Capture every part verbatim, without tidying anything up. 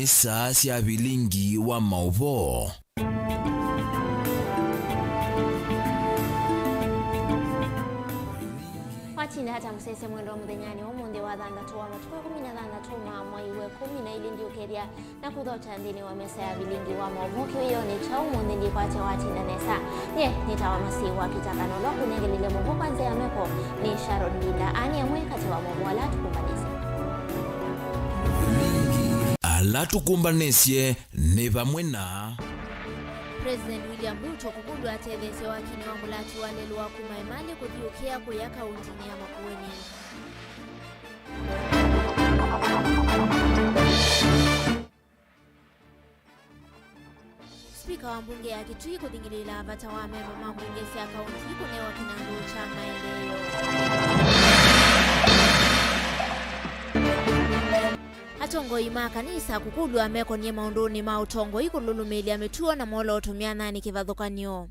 Saa sya vilingi wa maũvoo. Watinda ata mũsese mwendwa mũthenyanĩ wa ũmũnthĩ wa thanthatũ wa matukũ ĩkũmi na thanthatũ ma mwai wa ĩkũmi na ilĩ? Ndiũkethya na kũthokya nthĩnĩ wa mesa ya vilingi wa maũvoo kĩwĩonĩ kya ũmũnthĩ. Ndikwatya watinda nesa. Nyie nĩtawa Masi wa Kĩtaka, na ũla ũkũnengelile maũvoo kwa nzĩa ya meko nĩ Sharon Linda. Aa nĩ amwe katĩ wa maũvoo ala tũkũmbanĩsye. Ala tũkũmbanĩsye nĩ vamwe na President William Ruto kũkũlw'a atetheesya wakinĩ wa mũlati wa lelũ wa kuma Emali kũthiũkĩa kũya kaũntinĩ ya Makueni. Spika wa mbunge ya Kitui kũthingĩlĩĩla vata wa amemba ma mbunge sya kaunti kũnewa kĩnandũ kya maendeeo. Atongoi ma kanisa kũkũlw'a mekonie maũndũnĩ ma ũtongoi, kũlũlũmĩĩlya mĩtuo na mwolooto myanyanĩ kĩvathũkany'o.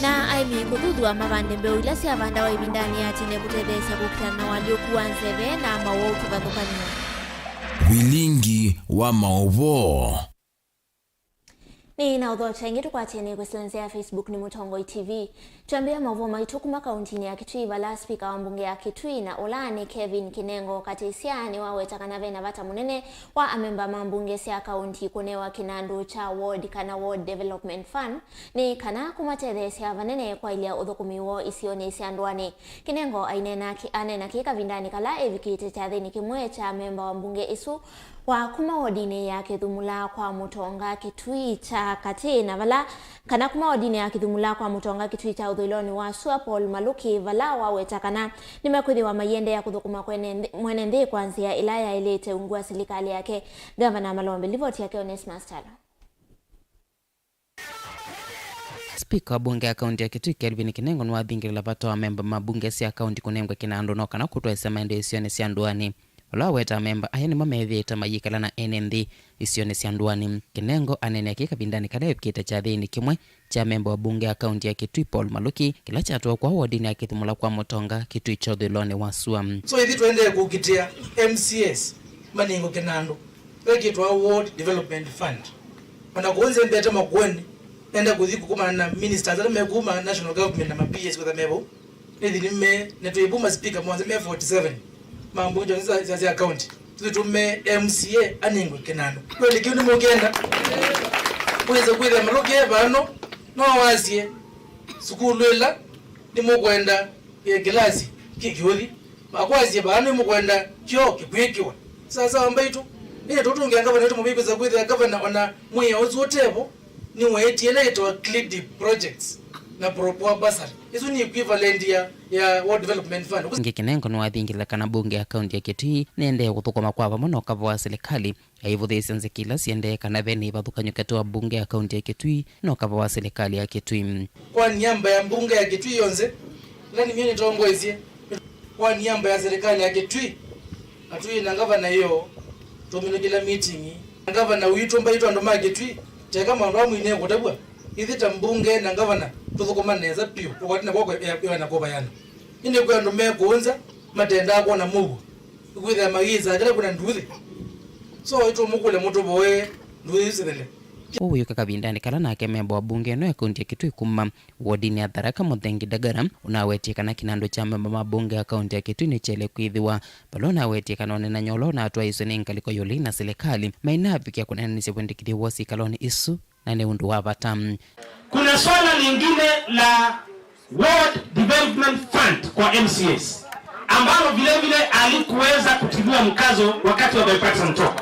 Na aĩmi kũthuthw'a mavande mbeũ ila syavandawa ĩvindanĩ ya tene kũtetheesya kũkitana na ũalyũku wa nzeve na mawau kĩvathũkany'o. Vilingi wa maũvoo. Nĩ na ũthokya ĩngĩ tũkwatene kwĩsĩla nzĩa ya Facebook nĩ Mũtongoi T V. Twambĩĩa maũvoo maitũ kuma kauntinĩ ya Kitui, vala spika wa mbunge ya Kitui na ũla nĩ Kevin Kinengo Katĩsya nĩwaweta kana ve na vata mũnene wa amemba ma mbunge sya kaunti kũnewa kĩnandũ kya ward kana Ward Development Fund, nĩ kana kũmatetheesya vanene kwaĩlya ũthũkũmi woo isionĩ sya ndũanĩ. Kinengo aineena kĩ-, aneena kĩĩ kavindanĩ kala evikĩte kyathĩnĩ kĩmwe kya memba wa mbunge ĩsu wa kuma wodinĩ ya Kĩthumula kwa Mũtonga Kitui kya Katĩ, na vala, kana kuma wodinĩ ya Kĩthumula kwa Mũtonga Kitui kya ũthũĩlonĩ wa sua, Paul Maluki, vala waweta kana nĩmekwĩthĩwa maiendeea kũthũkũma kwene nthĩ, mwene nthĩ kwa nzĩa ĩla yaĩlĩte ungu wa silikalĩ yake. Ngavana Malombe, livoti yake Onesmus Kyalo. Spika wa mbunge ya kaunti ya Kitui, Kelvin Kinengo, nĩwathingĩlĩla vata wa amemba ma mbunge sya kaunti kũnengwa kĩnandũ no kana kũtwaĩsya maendeeo isionĩ sya ndũanĩ. Vala waweta amemba aya nĩmo methĩĩte mayĩkala na ene nthĩ isionĩ sya ndũanĩ. Kinengo aneenea kĩĩ kavindanĩ kala evikĩte kyathĩnĩ kĩmwe kya memba wa mbunge ya kaunti ya Kitui, Paul Maluki, kĩla kyatwawa kwa wodinĩ ya Kĩthumula kwa Mũtonga, Kitui kya ũthũĩlonĩ wa sua. So, ithyĩ tũendee kũkitĩa M C As manengwe kĩnandũ. Vekĩtwa Ward Development Fund. Ona kũu nzembete Makueni, nenda kũthi kũkomana na ministers ala mekuma national government na ma P As kwetha me vau. Nĩthi nĩme, nĩtwĩvu ma speaker monthe me forty seven ma mbunge sya, sya, sya county. Tũthi tũme M C A anengwe kĩnandũ. Kweli kĩu nĩmũkĩenda? Mwĩse kwĩthĩa Maluki e vano, no wasye sukulu ĩla nĩmũkwenda ĩ kĩlasi kĩ kĩũthi. Makwasye vaa nĩmũkwenda kyoo kĩkwĩkĩwa. Sawasawa mbaitũ. Nĩ tũtũngĩa ngavana witũ mũvei kwĩsa kwĩthĩa ngavana ona mwĩa ũsu ũtevo, nĩweetie ĩla yĩtawa Clean Deep Projects na Pro Poor Bursary. Ĩsu nĩ equivalent ya, ya Ward Development Fund. Ĩngĩ Kinengo nĩwathingĩlĩla kana mbunge ya kaunti ya Kitui nĩendee kũthũkũma kwa vamwe na ũkava wa silikalĩ. Aivũthĩĩsya nzika ila siendee kana ve na ivathũkany'o katĩ wa mbunge ya kaunti ya Kitui na ũkava wa silikalĩ ya Kitui. Kwa niamba ya mbunge ya Kitui yonthe, ĩla nĩmyo nĩtongoesye, kwa niamba ya silikalĩ ya Kitui, na twĩ na ngavana ĩyo, tũminũkĩla meeting na ngavana witũ, mbaitũ andũ ma Kitui, teka maũndũ amwe inekũtavw'a, ithyĩ ta mbunge na ngavana tũthũkũma nesa vyũ, tũkwatane kw'oko ĩana kwa ĩana. Ĩndĩ kwĩ andũ me kũũ nza matendaa kwona mũuo. Kwĩthĩa magĩĩsaa kĩla kwĩna nduuthĩ. So, ĩtũmũkũlya mũtũvoe nduuthĩ isu sithele. Ũu wĩũka kavindanĩ kala nake memba wa mbunge ĩno ya kaunti ya Kitui kuma wodinĩ ya Tharaka, Mũthengi Ndagara, ũnawetie kana kĩnandũ kya memba ma mbunge ya kaunti ya Kitui nĩkyaĩle kwĩthĩwa, vala ũnawetie kana ũneenany'a ũla ũnatwaĩĩswe nĩ ngalĩko ya ũlei na silikalĩ mainavikĩa kũneenanĩsya wendekethyo woo sikalonĩ isu na nĩ ũndũ wa vata. Kuna swala lingine la Ward Development Fund kwa M C As, ambalo vile vile alikuweza kutiliwa mkazo wakati wa bipartisan talk.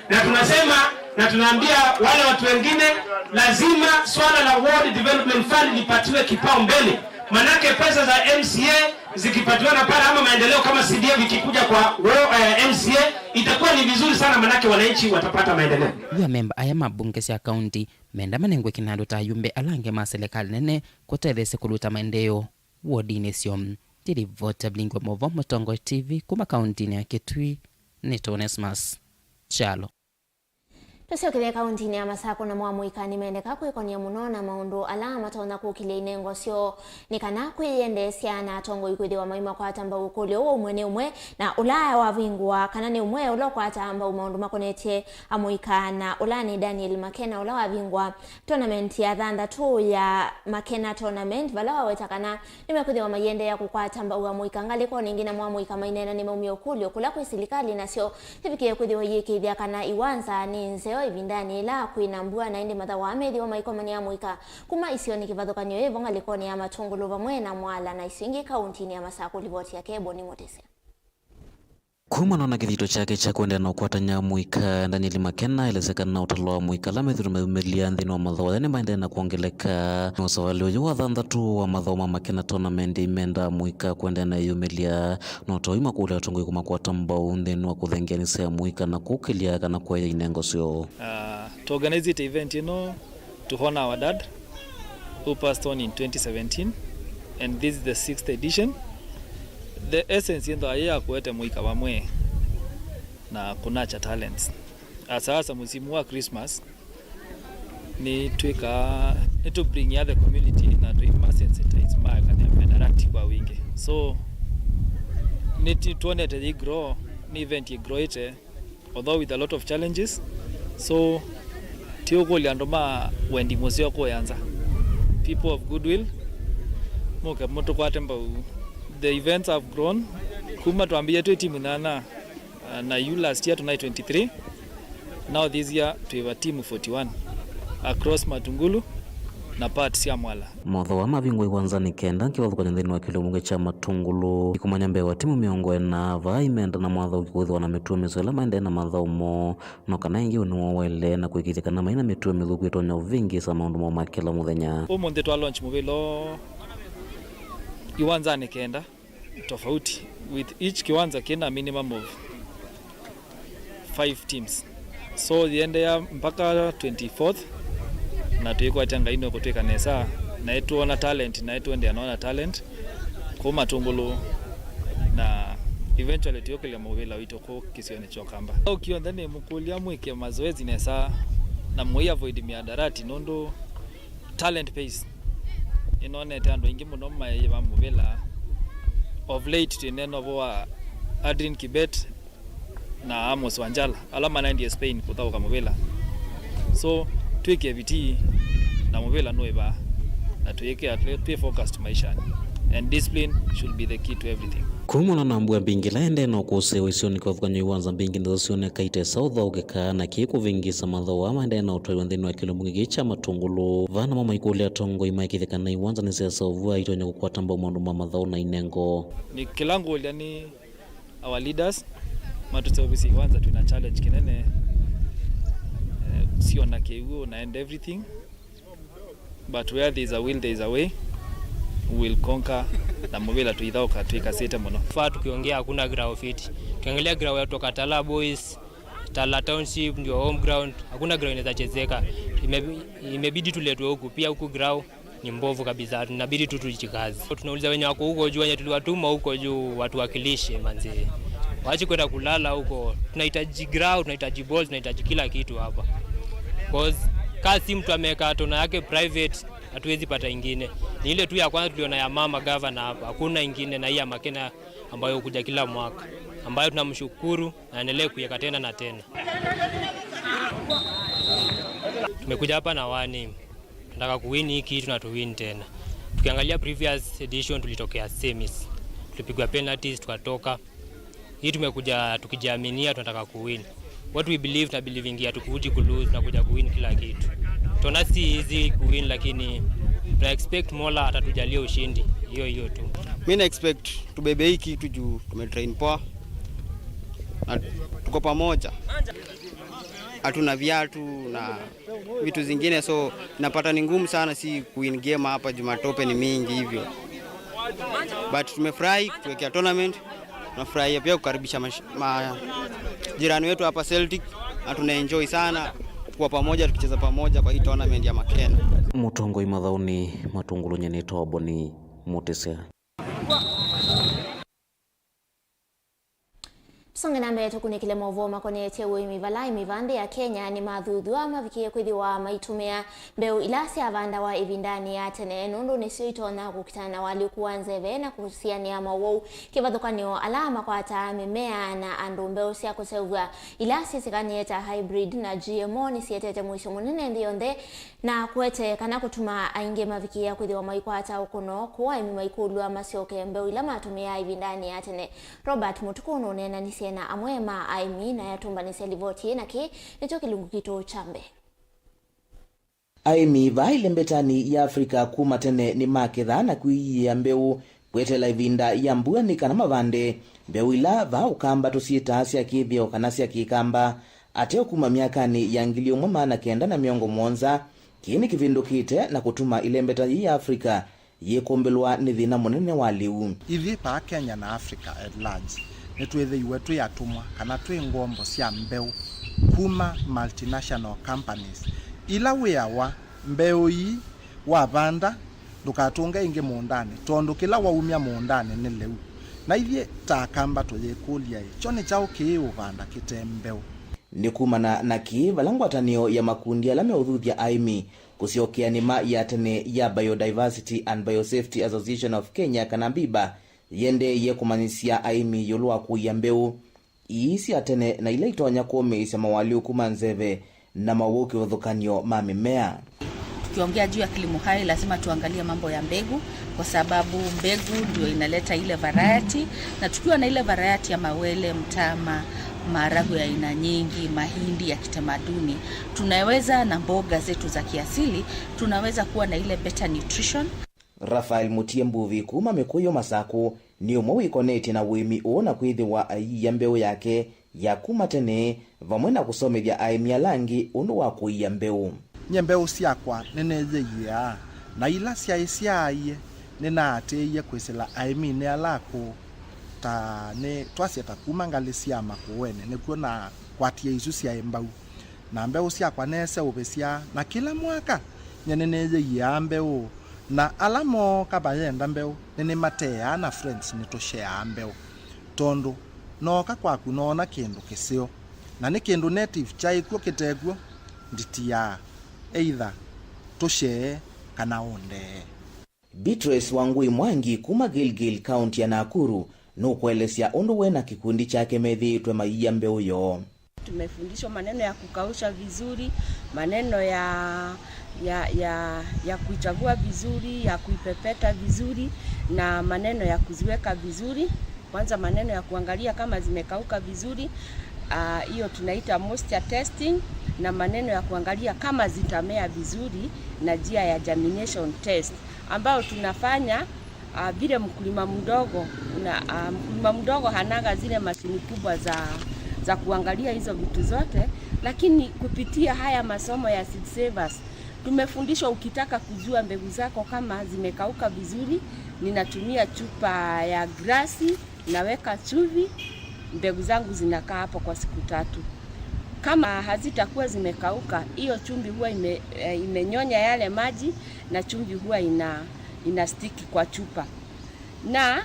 Na tunasema na tunaambia wale watu wengine, lazima swala la Ward Development Fund lipatiwe kipaumbele. Manake pesa za M C A zikipatiwana pale ama maendeleo kama C D F ikikuja kwa wo-, eh, M C A, itakuwa ni vizuri sana, manake wananchi watapata maendeleo. Yu amemba aya ma mbunge sya kaunti menda manengwe kĩnandũ ta ayumbe ala angĩ ma silikalĩ nene kũtetheesya kũluta maendeeo wodinĩ syo. Ndĩlivota Blingi wa Movo, Mũtongoi T V, kuma kauntinĩ ya Kitui, nĩ Onesmus Kyalo. Tũsyokele kauntinĩ ya Masakũ, namo amũika nĩmendeka kwĩkonia mũno na maũndũ ala matonya kũkĩlya inengo syoo nĩ kana kwĩyendeesya na atongoi kwĩthĩwa maimakwata mbau ũkũlyo wa ũmwe nĩ ũmwe, na ũla wavingũa kana nĩ ũmwe ũla ũkwataa mbau maũndũ makonetye amũika, na ũla nĩ Daniel Makena, ũla wavingũa tournament ya thanthatũ ya Makena Tournament, vala waweta kana nĩmekwĩthĩwa maiendeea kũkwata mbau amũika ngalĩkonĩ ĩngĩ, namo amũika maineena nĩmaumie ũkũlyo kũla kwĩ silikalĩ nasyo ĩvikĩe kwĩthĩwa iyĩkĩĩthya kana iwanza nĩ nzeo ĩvindanĩ yĩla kwĩ na mbua, na ĩndĩ mathaũ aa methĩwa maikomany'a amũika kuma isionĩ kĩvathũkany'o yĩvo ngalĩkonĩ ya Matũngũlũ vamwe na Mwala na isio ingĩ kauntinĩ ya Masakũ. Livoti yake Eboni Mũtĩsya. Kumana na kĩthito kyake kya kũendeea na ũkwatany'a amũika, Daniel Makena aelesya kana ũtalo wa amũika ala methĩĩtwe mayumĩlya nthĩnĩ wa mathaũ aya nĩmaendeee na kwongeleka. Na ũsavalĩ ũyũ wa thanthatũ wa mathaũ ma Makena Tournament imenda amũika kũendeea na ĩyumĩlya, no twauma kũlya atongoi kũmakwata mbau nthĩnĩ wa kũthengeanĩsya amũika na kũkĩlya kana kũea inengo syoo. Uh, to organize event ĩno to honor our dad who passed on in twenty seventeen, and this is the sixth edition. The essence yĩthwa yĩ ya kũete mũika vamwe na kũnurture talents. Asa asa mũsimu wa Christmas, nĩ twĩkaa, nĩ tũ bring the community na tũ sensitize ma kana miadarati kwa wingĩ. So nĩ ti-, tuonete yĩ grow, nĩ event yĩ growĩte, although with a lot of challenges. So ti ũkũlya andũ ma wendi mũseo kũya nza, people of goodwill, mũke mũtũkwate mbau. The events have grown kuma twambĩie twĩ timu nyanya, uh, na yu last year tũnaĩ twenty-three. Now this year twĩ va timu forty-one across Matungulu na part sya Mwala. Mathaũ aa mavingũa iwanzanĩ kenda kĩvathũkany'o nthĩnĩ wa kĩlungu kya Matũngũlũ. Nĩ kũmanya mbee wa timu mĩongo ĩna vaa imenda na mwathaũki kwĩthĩwa na mĩtuo mĩseo ĩla maendee na mathaũ moo, no kana ĩngĩ ũnĩ woo waĩle na kũĩkĩĩthya kana mai na mĩtuo mĩthũku ĩtonya ũvĩngĩĩsa maũndũ moo ma kĩla mũthenya. Ũmũnthĩ twa launch mũvĩla ũũ iwanzanĩ kenda tofauti, with each kiwanza kĩna minimum of five teams. So yĩendeea mpaka twenty-fourth, na twĩkwatya Ngai nũkũtwĩka nesa, na ĩtwona talent, na ĩtũendeea nona talent kũu Matũngũlũ, na eventually tũyũkĩlya mũvĩla witũ kũu kĩsionĩ kya Ũkamba. Ũkyonthe nĩmũkũlya mwĩke mazoezi nesa, na mũi avoid miadarati, nũndũ talent pays. Nĩnonete andũ aingĩ mũno mayĩva mũvĩla. Of late twĩneena ũvoo wa Adrian Kibet na Amos Wanjala, ala manaendie Spain kũthaũka mũvĩla. So twĩke vitii na mũvĩla nũĩva, na twĩke at least twĩ focused maishanĩ. And discipline should be the key to everything. Kumana na mbua mbingĩ ĩla ĩendee na ũkũsĩĩwa isionĩ kĩvathũkany'o iwanza mbingĩ nĩsyo syoneka ite saũthaũkĩka, na kĩĩ kũvĩngĩĩsa mathaũ aa maendee na ũtwaĩwa nthĩnĩ wa kĩlungu kĩĩ kya Matũngũlũ. Vaa namo maikũlya atongoi maĩkĩĩthye kana iwanza nĩsyasaũvw'a itonya kũkwata mbau maũndũ ma mathaũ na inengo. Nĩ kĩla ngũlya nĩ our leaders matũseũvĩsye iwanza twĩna challenge kĩnene, eh, siona kĩw'ũ na and everything. But where there is a will, there is a way. We will conquer, na mũvĩla tũithaũka twĩkasĩte mũno. Faa tukiongea hakuna ground fit. Ukiangalia ground ya kutoka Tala Boys, Tala Township ndio home ground, hakuna ground inaweza chezeka. Ime-, imebidi tuletwe huku, pia huku ground ni mbovu kabisa, inabidi tu tujikaze. Tunauliza wenye wako huko juu, wenye tuliwatuma huko juu watuwakilishe manze. Waache kwenda kulala huko. Tunahitaji ground, tunahitaji balls, tunahitaji kila kitu hapa. Cause kaa si mtu ameweka tona yake private, hatuwezi pata ingine. Ni ile tu ya kwanza tuliona ya mama gavana hapa, hakuna ingine, na hii ya Makena ambayo hukuja kila mwaka, ambayo tunamshukuru na aendelee kuiweka tena na tena. Tumekuja hapa na one aim. Tunataka kuwin hii kitu na tuwin tena. Tukiangalia previous edition tulitokea semis. Tulipigwa penalties tukatoka. Hii tumekuja tukijiaminia, tunataka kuwin. What we believe, tuna believe ingi, hatukuji kulose, tunakuja kuwin kila kitu. Tona si easy kuwin, lakini tuna expect Mola atatujalia ushindi. Hiyo hiyo tu. Mi na expect tubebe hii kitu juu tumetrain poa. Na tuko pamoja. Hatuna viatu na vitu zingine, so napata ni ngumu sana si kuwin game hapa juu matope ni mingi hivyo. But tumefurahi kutuwekea tournament. Tunafurahia pia kukaribisha mash-, ma-, jirani wetu hapa Celtic, na tunaenjoy sana kuwa pamoja tukicheza pamoja kwa hii tournament ya Makena. Mũtongoi mathaũnĩ Matũngũlũ, nyenĩtwa Boni Mũtĩsya. Tũsonge na mbee tũkunĩkĩle maũvoo makonetye ũĩmi, vala aĩmi va nthĩ ya Kenya nĩmathuthw'a mavikie kwĩthĩwa maitũmĩa mbeũ ila syavandawa ĩvindanĩ ya tene, nũndũ nĩsyo itonya kũkitana na ũalyũku wa nzeve na kũsianĩa mowau. Kĩvathũkany'o, ala makwataa mĩmea na andũ mbeũ sya kũseũvw'a ila syĩsĩkanĩe ta hybrid na G M O nĩsietete mũisyo mũnene nthĩ yonthe, na kũete kana kũtuma aingĩ mavikĩĩa kwĩthĩwa maikwata ũkũno, kũu aĩmi maikũlw'a masyoke mbeũ ila matũmĩaa ĩvindanĩ ya tene. Robert Mũtukũ nũneenanisye na amwe ma aĩmi na ayatũmbanĩsya livoti ĩĩ, na kĩĩ nĩkyo kĩlungu kitũ kya mbee. Aĩmi vaa ĩlembetanĩ ya Africa kuma tene nĩmakethaa na kwĩyiĩa mbeũ kweteela ĩvinda ya mbua nĩ kana mavande mbeũ ila vaa Ũkamba tũsyĩtaa sya kĩthĩo kana sya Kĩkamba. Ateo kuma myakanĩ ya ngili ĩmwe maana kenda na mĩongo mũonza, kĩĩ nĩkĩvĩndũkĩte na kũtuma ĩlembeta yĩĩ ya Africa yĩkũmbĩlwa nĩ thĩna mũnene wa lĩu. Ithyĩ vaa Kenya na Africa at large, nĩtwĩthĩiwe twĩ atũmwa kana twĩ ngombo sya mbeũ kuma multinational companies ila wĩawa mbeũ ii wavanda, ndũkatũnge ĩngĩ mũũndanĩ, tondũ kĩla waumya mũũndanĩ nĩ lĩu. Na ithyĩ ta Akamba tũyĩkũlya-ĩ, kyo nĩ kyaũ kĩĩ ũvanda kĩte mbeũ? Nĩ kumana na kĩĩ, vala ngwatanĩo ya makundi ala meũthuthya aĩmi kũsyokea nĩma ya tene ya Biodiversity and Biosafety Association of Kenya, kana BIBA, yĩendeeie kũmanyĩsya aĩmi ĩũlũ wa kũia mbeũ ii sya tene na ila itonya kũmĩĩsya mawalyũku ma nzeve na mawau kĩvathũkany'o ma mĩmea. Tukiongea juu ya kilimo hai, lazima tuangalie mambo ya mbegu, kwa sababu mbegu ndio inaleta ile variety, na tukiwa na ile variety ya mawele, mtama, maharagwe ya aina nyingi, mahindi ya kitamaduni, tunaweza, na mboga zetu za kiasili, tunaweza kuwa na ile better nutrition. Raphael Mutie Mbuvi kuma Mĩkũyũ, Masakũ, nĩ ũmwe wĩkonetye na ũĩmi ũũ na kwĩthĩwa aiia mbeũ yake ya kuma tene, vamwe na kũsomethya aĩmi ala angĩ ũndũ wa kũia mbeũ. Nyie mbeũ syakwa nĩnĩyĩiaa, na ila syaĩ syaaie nĩnaatĩĩie kwĩsĩla aĩminĩ ala akũũ, ta nĩ twasye ta kuma ngalĩ sya Makũũenĩ, nĩkw'o nakwatie isu syaĩ mbau. Na mbeũ syakwa neeseũvĩsya, na kĩla mwaka nyie nĩnĩyĩiaa mbeũ, na ala mooka mayenda mbeũ nĩnĩmateaa, na friends nĩtũsheaa mbeũ, tondũ nooka kwaku noona kĩndũ kĩseo, na nĩ kĩndũ native kyaĩ kw'o kĩte kw'o, nditiaa, either tũshee kana ũndee. Beatrice Wangui Mwangi kuma Gilgil, kaunti ya Nakuru, nũkũelesya ũndũ we na kĩkundi kyake methĩĩtwe maiia mbeũ yoo. Tumefundishwa maneno ya kukausha vizuri, maneno ya, ya, ya, ya kuichagua vizuri, ya kuipepeta vizuri, na maneno ya kuziweka vizuri. Kwanza, maneno ya kuangalia kama zimekauka vizuri, ah, hiyo tunaita moisture testing, na maneno ya kuangalia kama zitamea vizuri na njia ya germination test, ambayo tunafanya, ah, vile mkulima mdogo una-, ah, mkulima mdogo hanaga zile mashini kubwa za, za kuangalia hizo vitu zote, lakini kupitia haya masomo ya Seed Savers, tumefundishwa, ukitaka kujua mbegu zako kama zimekauka vizuri, ninatumia chupa ya glasi, naweka chumvi, mbegu zangu zinakaa hapo kwa siku tatu. Kama hazitakuwa zimekauka, hiyo chumvi huwa ime-, eh, imenyonya yale maji, na chumvi huwa ina, ina stick kwa chupa. Na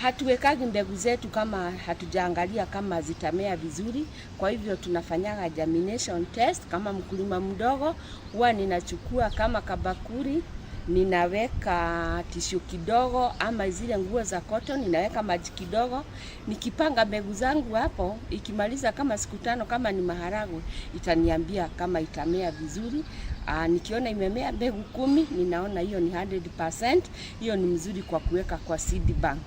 hatuwekagi mbegu zetu kama hatujaangalia kama zitamea vizuri. Kwa hivyo tunafanyaga germination test. Kama mkulima mdogo, huwa ninachukua kama kabakuri, ninaweka tissue kidogo ama zile nguo za cotton, ninaweka maji kidogo. Nikipanga mbegu zangu hapo, ikimaliza kama siku tano, kama ni maharagwe, itaniambia kama itamea vizuri. Aa, nikiona imemea mbegu kumi, ninaona hiyo ni hundred percent, hiyo ni mzuri kwa kuweka kwa seed bank.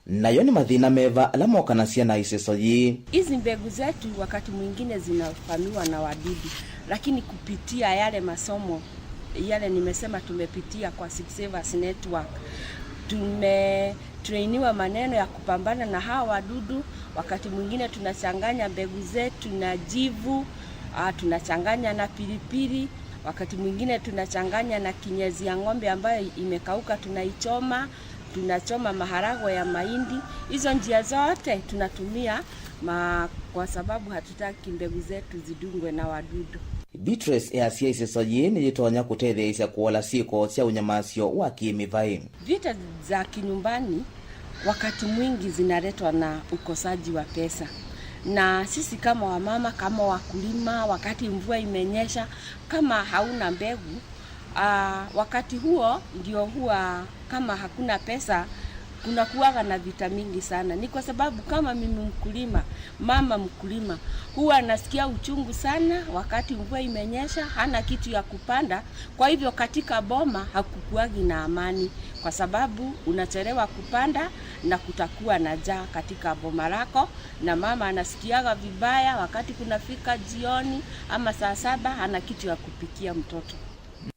Nayo nĩ mathĩna meva ala mokanasya na ĩseso yĩĩ? Hizi mbegu zetu wakati mwingine zinafanyiwa na wadudu, lakini kupitia yale masomo, yale nimesema tumepitia kwa Seed Savers Network, tumetrainiwa maneno ya kupambana na hawa wadudu. Wakati mwingine tunachanganya mbegu zetu na jivu, ah, tunachanganya na pilipili, wakati mwingine tunachanganya na kinyezi ya ng'ombe ambayo imekauka, tunaichoma. Tunachoma maharagwe ya mahindi. Hizo njia zote tunatumia ma-, kwa sababu hatutaki mbegu zetu zidungwe na wadudu. Beatrice easya ĩseso yĩĩ nĩyĩtonya kũtetheesya kũola syĩko sya ũnyamasyo wa kĩmĩvaĩ. Vita za kinyumbani wakati mwingi zinaletwa na ukosaji wa pesa. Na sisi kama wamama, kama wakulima, wakati mvua imenyesha, kama hauna mbegu, ah, wakati huo ndio huwa kama hakuna pesa, kuna kuwaga na vita mingi sana. Ni kwa sababu kama mimi mkulima, mama mkulima, huwa anasikia uchungu sana wakati mvua imenyesha, hana kitu ya kupanda. Kwa hivyo katika boma hakukuwagi na amani, kwa sababu unachelewa kupanda na kutakuwa na njaa katika boma lako, na mama anasikiaga vibaya wakati kunafika jioni ama saa saba, hana kitu ya kupikia mtoto.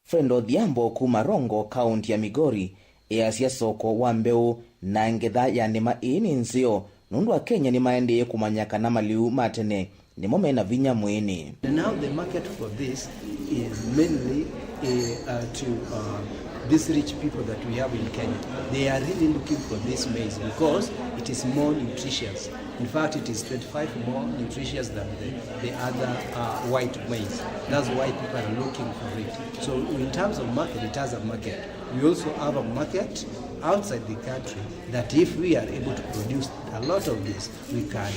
Fred Odhiambo kuma Rongo, kaunti ya Migori, easya soko wa mbeũ na ngetha ya nĩma ĩĩ nĩ nzeo, nũndũ Akenya nĩmaendee kũmanya kana maliu ma tene nĩmo mena vinya mwĩĩnĩ. And now the market for this is mainly, eh, uh, to, uh, these rich people that we have in Kenya. They are really looking for this maize because it is more nutritious. In fact, it is twenty-five more nutritious than the, the other, uh, white maize. That's why people are looking for it. So in terms of market, it has a market. We also have a market outside the country that if we are able to produce a lot of this, we can,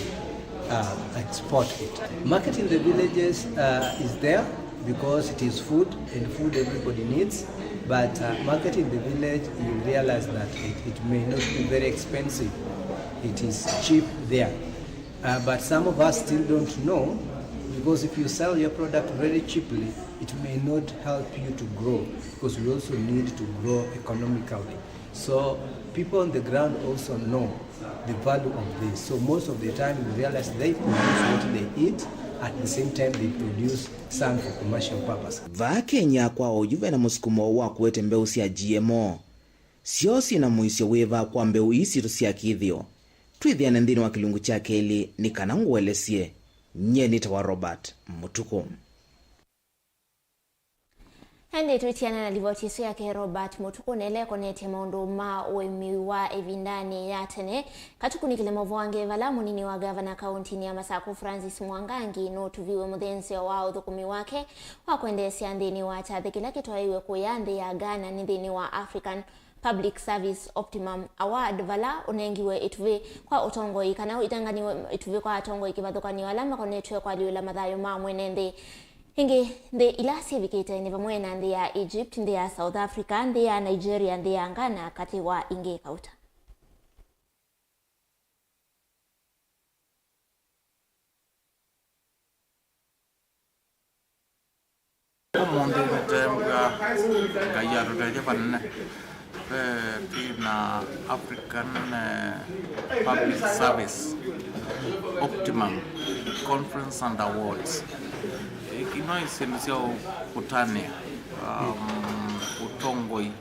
uh, export it. Market in the villages, uh, is there because it is food, and food everybody needs. But, uh, market in the village, you realize that it, it may not be very expensive. It is cheap there. Uh, but some of us still don't know, because if you sell your product very cheaply, it may not help you to grow, because we also need to grow economically. So people on the ground also know the value of this. So most of the time you realize they produce what they eat, at the same time they produce some for commercial purpose. Vaa Kenya kwa oyu vena mũsukumo wa kũete mbeũ sya G M O. Syo syĩ na mũisyo wĩva kwa mbeũ ii sitũ sya kĩthĩo? Twĩthĩane nthĩnĩ wa kĩlungu kya kelĩ nĩ kana ngũelesye. Nyie nĩtawa Robert Mũtukũ. Ĩndĩ twĩtiana na livoti ĩsu yake Robert Mũtukũ, na ĩla ĩkonetye maũndũ ma ũĩmi wa ĩvindanĩ ya tene, katũkunĩkĩle maũvoo angĩ vala mũnini wa ngavana kaũntinĩ ya Masakũ Francis Mwangangi nũtuviwe mũthenzeo wa ũthũkũmi wake wa kwendeesya nthĩnĩ wa kyathĩ kĩla kĩtwaĩwe kũya nthĩ ya Ghana nĩ nthĩnĩ wa African Public Service Optimum Award, vala ũnengiwe ĩtuvĩ kwa ũtongoi, kana ĩtanganiwe ĩtuvĩ kwa atongoi kĩvathũkany'o ala makonetw'e kũalyũla mathayũ ma mwene nthĩ. Ĩngĩ, nthĩ ila syĩvikĩte nĩ vamwe na nthĩ ya Egypt, nthĩ ya South Africa, nthĩ ya Nigeria, nthĩ ya Ghana, katĩ wa ingĩ kauta. Ũmũnthĩ nĩtembwa Ngai atũtethya vanene. Ve twĩ na African, eh, Public Service Optimum Conference and Awards. Ĩno nĩ syĩndũ sya ũkũtanĩa, um, ũtongoi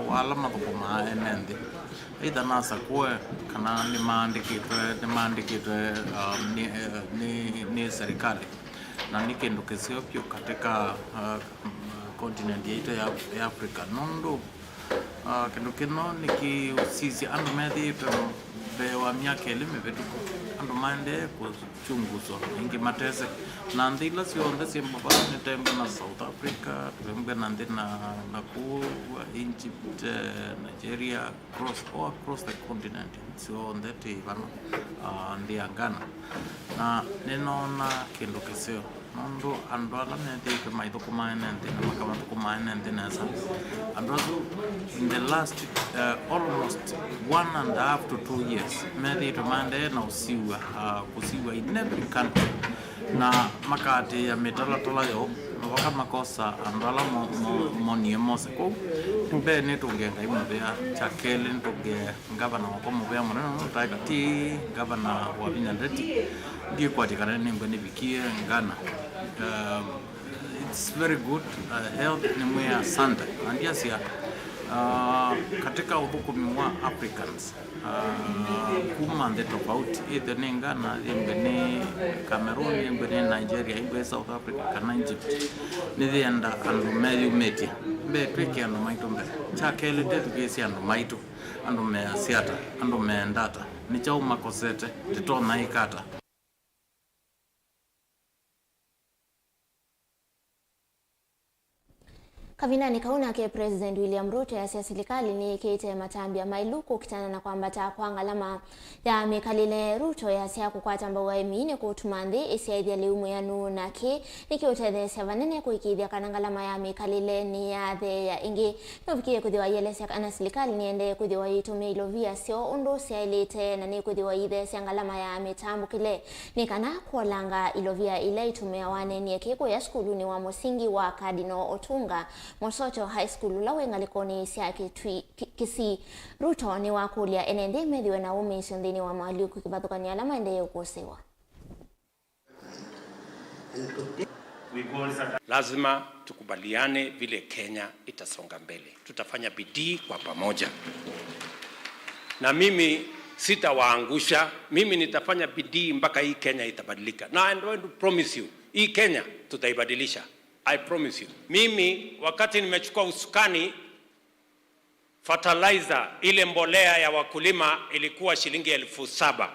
wa ala mathũkũmaa ene nthĩ, either nasakũe kana nĩmaandĩkĩtwe, nĩmaandĩkĩtwe, um, nĩ, eh, nĩ, nĩ serikali, na nĩ kĩndũ kĩseo vyũ katika, uh, continent yaitũ ya, ya Africa, nũndũ, uh, kĩndũ kĩno nĩkĩũsisya andũ methĩĩtwe mbee wa myaka ĩlĩ mĩvĩtũku, andũ maendee kũ chunguzwa, ĩngĩ matese. Na nthĩ ila syonthe syĩ mbava, nĩtembwe na South Africa, tũembwe na nthĩ na, na kũu Egypt, eh, Nigeria, across, all across the continent, syonthe twĩ vano, ah, nthĩ ya Ghana. Na nĩnoona kĩndũ kĩseo, nũndũ andũ ala methĩĩtwe maithũkũma ene nthĩ na makamathũkũma ene nthĩ nesa, andũ asu in the last, eh, almost one and a half to two years, methĩĩtwe maendee na ũsiw'a, ah, kũsiw'a in every country, na makaatĩĩa mĩtalatala yoo, na vaka makosa andũ ala mo-, mo-, monie mose kũu. Mbee nĩtũngĩe Ngai mũvea, kya kelĩ nĩtũngĩe ngavana wakwa mũvea mũnene, nũtaĩka ti ngavana Wavinya Ndeti, ndikwatya kana nĩngwe nĩvikie Ghana. Um, it's very good, uh, health, nĩmwĩa asante. Na ndiasya, uh, katika ũthũkũmi wa Africans, Ah, kuma nthĩ tofauti, ĩthwe nĩ Ghana, ĩmbwe nĩ Cameroon, ĩmbwe nĩ Nigeria, ĩmbwe nĩ South Africa kana Egypt, nĩyĩenda andũ meyumĩtye. Mbee, twĩke andũ maitũ mbee. Kya kelĩ, tethukĩĩsye andũ maitũ, andũ measya ata, andũ meenda ata, nĩ kyaũ makosete, tũtonya ĩka ata. Kavindanĩ kau nake President William Ruto easya silikalĩ nĩyĩkĩte matambya maĩlu kũkitana na kwambata kwa ngalama ya mĩkalĩle. Ruto easya kũkwata mbau aĩmi nĩ kũtuma nthĩ ĩsyaĩthya lĩu mwĩanu, na kĩĩ nĩkĩũtetheesya vanene kũĩkĩĩthya kana ngalama ya mĩkalĩle nĩyatheea. Ĩngĩ, nũvikie kwĩthĩwa aielesya kana silikalĩ nĩendee kwĩthĩwa yĩitũmĩa ilovia syoo ũndũ syaĩlĩte na nĩkwĩthĩwa iitheesya ngalama ya mĩtambũkĩle. Nĩ kana kũolanga ilovia ila itũmĩawa. Aneenie kĩĩ kũya sukulunĩ wa mũsingi wa Cardinal Otunga Mosocho High School, ũla wĩ ngalĩkonĩ sya Kitui, Ki-, Kisii. Ruto nĩwakũlya ene nthĩ methĩwe na ũmĩĩsyo nthĩnĩ wa moalyũku kĩvathũkany'o ala maendee ũkũsĩĩwa. Lazima tukubaliane vile Kenya itasonga mbele. Tutafanya bidii kwa pamoja. Na mimi sitawaangusha. Mimi nitafanya bidii mpaka hii Kenya itabadilika. Na I want to promise you, hii Kenya tutaibadilisha. I promise you. Mimi, wakati nimechukua usukani, fertilizer, ile mbolea ya wakulima, ilikuwa shilingi elfu saba.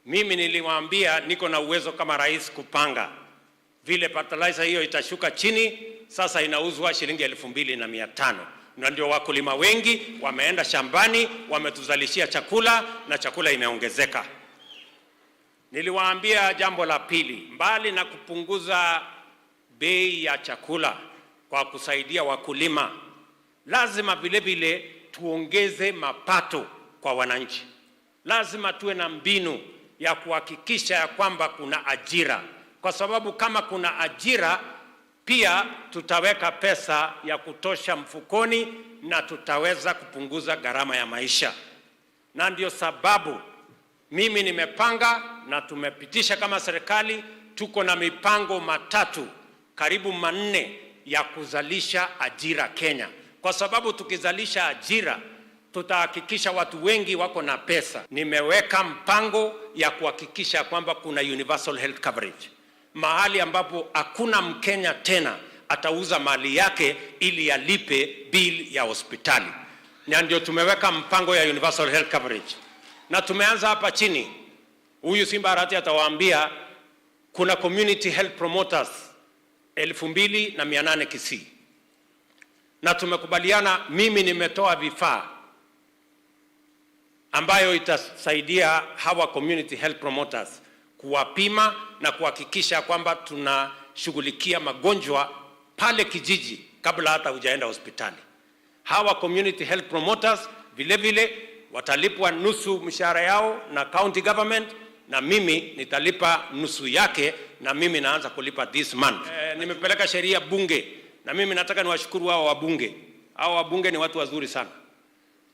Mimi niliwaambia niko na uwezo kama rais kupanga vile fertilizer hiyo itashuka chini, sasa inauzwa shilingi elfu mbili na mia tano. Na ndio wakulima wengi wameenda shambani, wametuzalishia chakula na chakula imeongezeka. Niliwaambia jambo la pili, mbali na kupunguza bei ya chakula kwa kusaidia wakulima, lazima vile vile tuongeze mapato kwa wananchi. Lazima tuwe na mbinu ya kuhakikisha ya kwamba kuna ajira, kwa sababu kama kuna ajira, pia tutaweka pesa ya kutosha mfukoni na tutaweza kupunguza gharama ya maisha. Na ndio sababu mimi nimepanga na tumepitisha kama serikali, tuko na mipango matatu, karibu manne ya kuzalisha ajira Kenya. Kwa sababu tukizalisha ajira, tutahakikisha watu wengi wako na pesa. Nimeweka mpango ya kuhakikisha kwamba kuna universal health coverage, mahali ambapo hakuna Mkenya tena atauza mali yake ili alipe bill ya hospitali. Na ndio tumeweka mpango ya universal health coverage. Na tumeanza hapa chini. Huyu Simba Arati atawaambia kuna community health promoters elfu mbili na mia nane Kisii. Na tumekubaliana, mimi nimetoa vifaa ambayo itasaidia hawa community health promoters kuwapima na kuhakikisha kwamba tunashughulikia magonjwa pale kijiji kabla hata hujaenda hospitali. Hawa community health promoters vile vile watalipwa nusu mshahara yao na county government, na mimi nitalipa nusu yake, na mimi naanza kulipa this month. Eh, nimepeleka sheria bunge, na mimi nataka niwashukuru hao wabunge. Hao wabunge ni watu wazuri sana.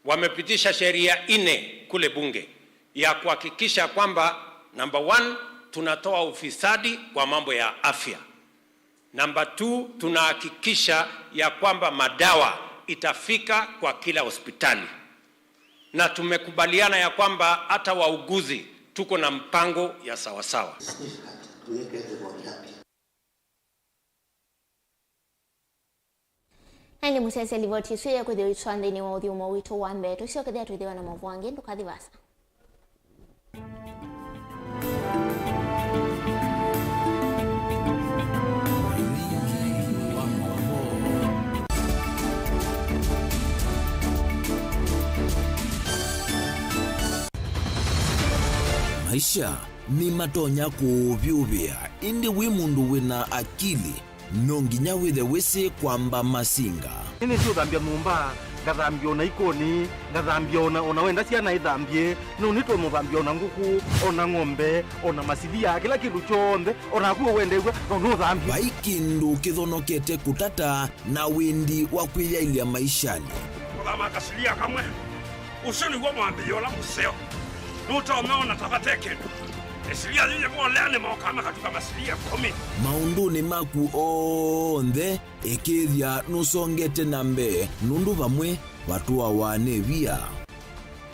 Wamepitisha sheria nne kule bunge ya kuhakikisha kwamba, number one, tunatoa ufisadi kwa mambo ya afya. Number two, tunahakikisha ya kwamba madawa itafika kwa kila hospitali. Na tumekubaliana ya kwamba hata wauguzi tuko na mpango ya sawasawa. Na ĩndĩ mũsyaĩĩsya livoti ĩsu yĩkwĩthĩwa ĩtwaa nthĩnĩ wa ũthyũmũo witũ wa mbee. Tũsyokethĩa twĩthĩwa na maũvoo angĩ, ndũkathi vaasa. Maisha nĩmatonya kũũvyũvĩa, ĩndĩ wĩ mũndũ wĩ na akili, no nginya wĩthe wĩsĩ kwamba masinga. Nĩnĩsĩ ũthambya nyũmba, ngathambya ona ikoni, ngathambya ona, ona wenda syana ithambye, no nĩtũmũthambya ona ngũkũ, ona ng'ombe, ona masilia, kĩla kĩndũ kyonthe, ona naku wendew'a, no nũthambye. Vai kĩndũ kĩthonokete kũtata na wendi wa kwĩyaĩlya maishanĩ. Kũthama kasilia kamwe, ũsu nĩw'o mwambĩĩo ũla mũseo. Nũtonya ona ta vate kĩndũ. Ĩsilia yĩyĩvolea nĩmokaa makatuka masilia ĩkũmi. Maũndũnĩ maku onthe, ĩkĩĩthya nũsongete na mbee, nũndũ vamwe vatũawa nĩ via.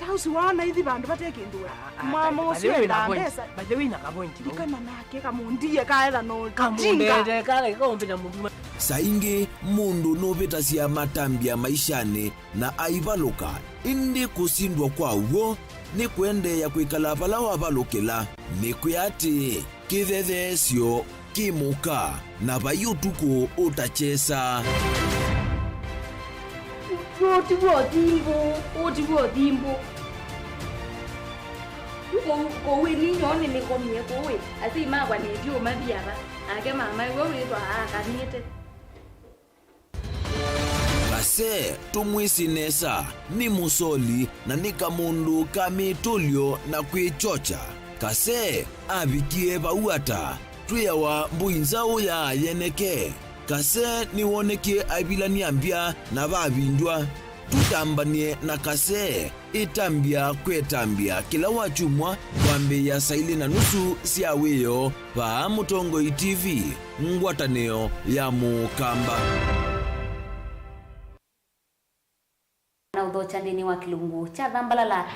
Ta ũsu waona ithi vandũ vate kĩndũ we. Ah, ah, mama by the ũsu way, endaa na point. Mbesa. By the way, na ka point vau. Ndikana nake kamũndie kaetha no kamũndete kale kaũmbĩta mũndũ. Saa ingĩ mũndũ nũvĩtasya matambya maishanĩ na aivalũka, ĩndĩ kũsindwa kwa w'o nĩ kũendeea kwĩkala vala wavalũkĩla. Nĩkwĩa atĩĩ, kĩthetheesyo kĩ mũka, na vai ũtukũ ũtakyesa. Ũũ tiw'o ũthimbũ, ũũ tiw'o ũthimbũ. Yu kũu, kũu ĩni nyoo nĩnĩkomie kũu ĩ, asyai makwa nĩtyo mathi ava, nake mama ĩwe wĩthwa aakanĩte. Kase, tũmwĩsĩ nesa, nĩ mũsoli na nĩ kamũndũ ka mĩtũlyo na kwĩkyokya. Kase avikie vau ata? Twĩawa mbũi nzaũ ya yeneke. Kase nĩwonekie aivilany'a mbya na vavindw'a. Tũtambany'e na Kase, ĩtambya kwĩ ĩtambya kĩla wakyumwa kwambĩĩa saa ilĩ na nusu sya wĩoo vaa Mũtongoi T V, ngwatanĩo ya Mũkamba. Na ũthokya nthĩnĩ wa kĩlungu kya Thambalala.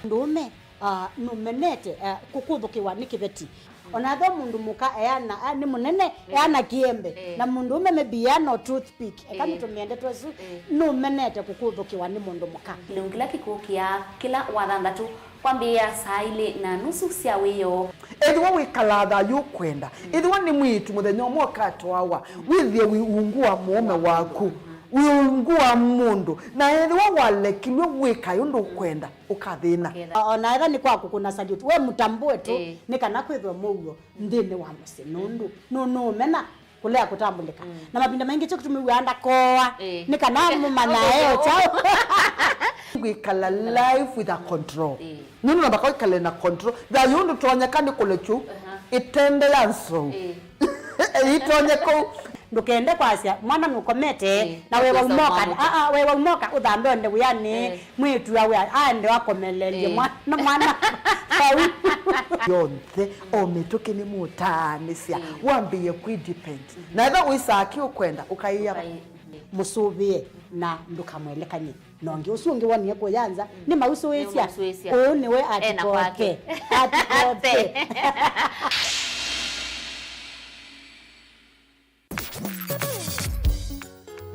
Mũndũũme, ah, nũmenete, ah, kũkũthũkĩwa nĩ kĩveti. Ona ethĩwa mũndũ mũka eana, ah, nĩ mũnene, eh, eana kĩembe. Eh. Na mũndũũme maybe eana o toothpick. Eka, eh, nĩtũmĩe ndeto ĩsu, eh, nũmenete kũkũthũkĩwa nĩ mũndũ mũka. Kĩlungu kĩla kĩkũkĩa kĩla wathanthatũ. Kwambĩĩa saa ilĩ na nusu sya wĩoo. Ethĩwa wĩkalaa thayũ ũkwenda, ethĩwa nĩ mwĩĩtu mũthenya ũmwe ũkatwawa, wĩthĩe wĩ ungu wa mũũme waku, wĩ ungu wa mũndũ, na ethĩwa walekilw'e wĩkae ũndũ ũkwenda, ũkathĩna. Ũkethĩa. O na ethĩwa nĩ kwa kũkũna salute, we mũtambũe tu, ĩĩ, nĩ kana kwĩthwe mũuo nthĩnĩ wa mũsyĩ, nũndũ nũ-, nũũmena kũlea kũtambũlĩka. Mm. Na mavinda maingĩ kyo kĩtũmĩw'aa ndakooa, ĩĩ, nĩ kana mũmanyae o kyaũ. Wĩkala life with a control. Ĩĩ. Nũndũ namba kwĩkale na control. Thayũ ndũtonyeka nĩ kũlekyu, aha, ĩtende ya nzou. Ĩĩ. Ĩtonye kũu. Ndũkende kwasya mwana nũkomete, ĩĩ, na wewa ũkwĩsa ũmoka, ũmwamũka. Aa, wewa ũmoka ũthambe ũende wĩanĩ, ĩĩ, mwĩĩtu awe aende akomeleelye, ĩĩ, mwana, mwana vau. Yonthe, o mĩtũkĩ nĩmũtaanĩsya, ĩĩ, wambĩĩe kwĩ depend. Mhm. Na ethĩwa wĩsaa kĩ ũkwenda, ũkaĩa. Ũkaĩ-, ĩĩ. Mũsũvĩe na ndũkamwelekany'e na ũngĩ. Ũsu ũngĩ wonie kũya nza, mm, nĩmausũĩsya. Nĩmausũĩsya. Ũũ nĩwe. Ena kwake. Atikote. Atikote.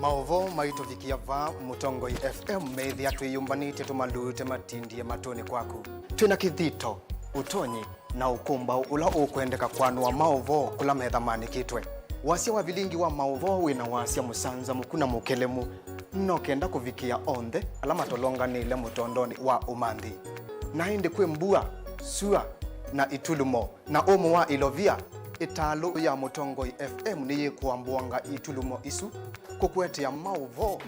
Maũvoo maitũvikĩa vaa Mũtongoi F M, methĩa twĩyũmbanĩtye tũmalute matindie matũnĩ kwaku. Twĩ na kĩthito, ũtonyi, na ũkũmbaũ ũla ũkwendeka kwanũa maũvoo kũla metha maanĩkĩtwe. Wasya wa vilingi wa maũvoo wĩ na wasya mũsanzamũku na mũkelemu, no kenda kũvikĩa onthe ala matolonganĩle mũtondonĩ wa ũmanthi. Na ĩndĩ kwĩ mbua, sua, na itulumo, na ũmũ wa ilovia, ĩtalũ ya Mũtongoi F M nĩyĩkũambũanga itulumo isu kũkũetea maũvoo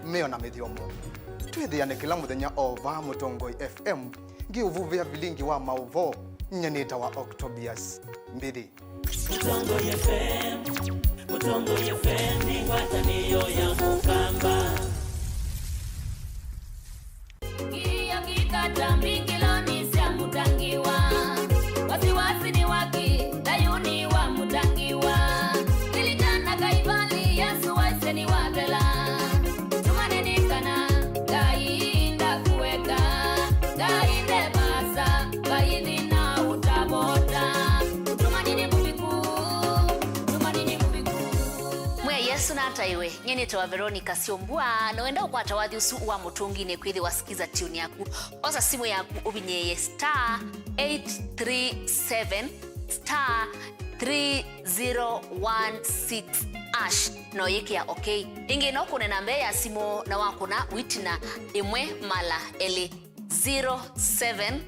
meo na mĩthyomo. Twĩthĩane kĩla mũthenya o vaa Mũtongoi F M, ngĩũvuvĩa vilingi wa maũvoo, nyie nĩtawa Octobius Mbithi. Mũtongoi F M, Mũtongoi F M nĩ ngwatanĩo ya Mũkamba. Kĩio kĩkata mbingĩlonĩ sya mũtangiwa. Wasiwasi ni waki, thayuni wa mũtangiwa. Lilikana Kaivali, Yesu waisye nĩwathela. Tumaini kana Ngai ndakũeka, Ngai nde vaasa, Ngai thĩna ũtavota. Tumaini mũviku, tumaini mũviku. Mwĩai Yesũ nataĩwe. Nyie nĩtawa Veronica Syombua, na wenda ũkwata wathi ũsu wa Mũtũnginĩ kwĩthĩwa Skiza Tune yaku. Osa simũ yaku ũvinyĩĩe star eight three seven star three zero one six hash, na ũyĩkĩa okay. Ĩngĩ no ũkũne namba ya simũ na wakũna wĩtina ĩmwe mala elĩ, zero seven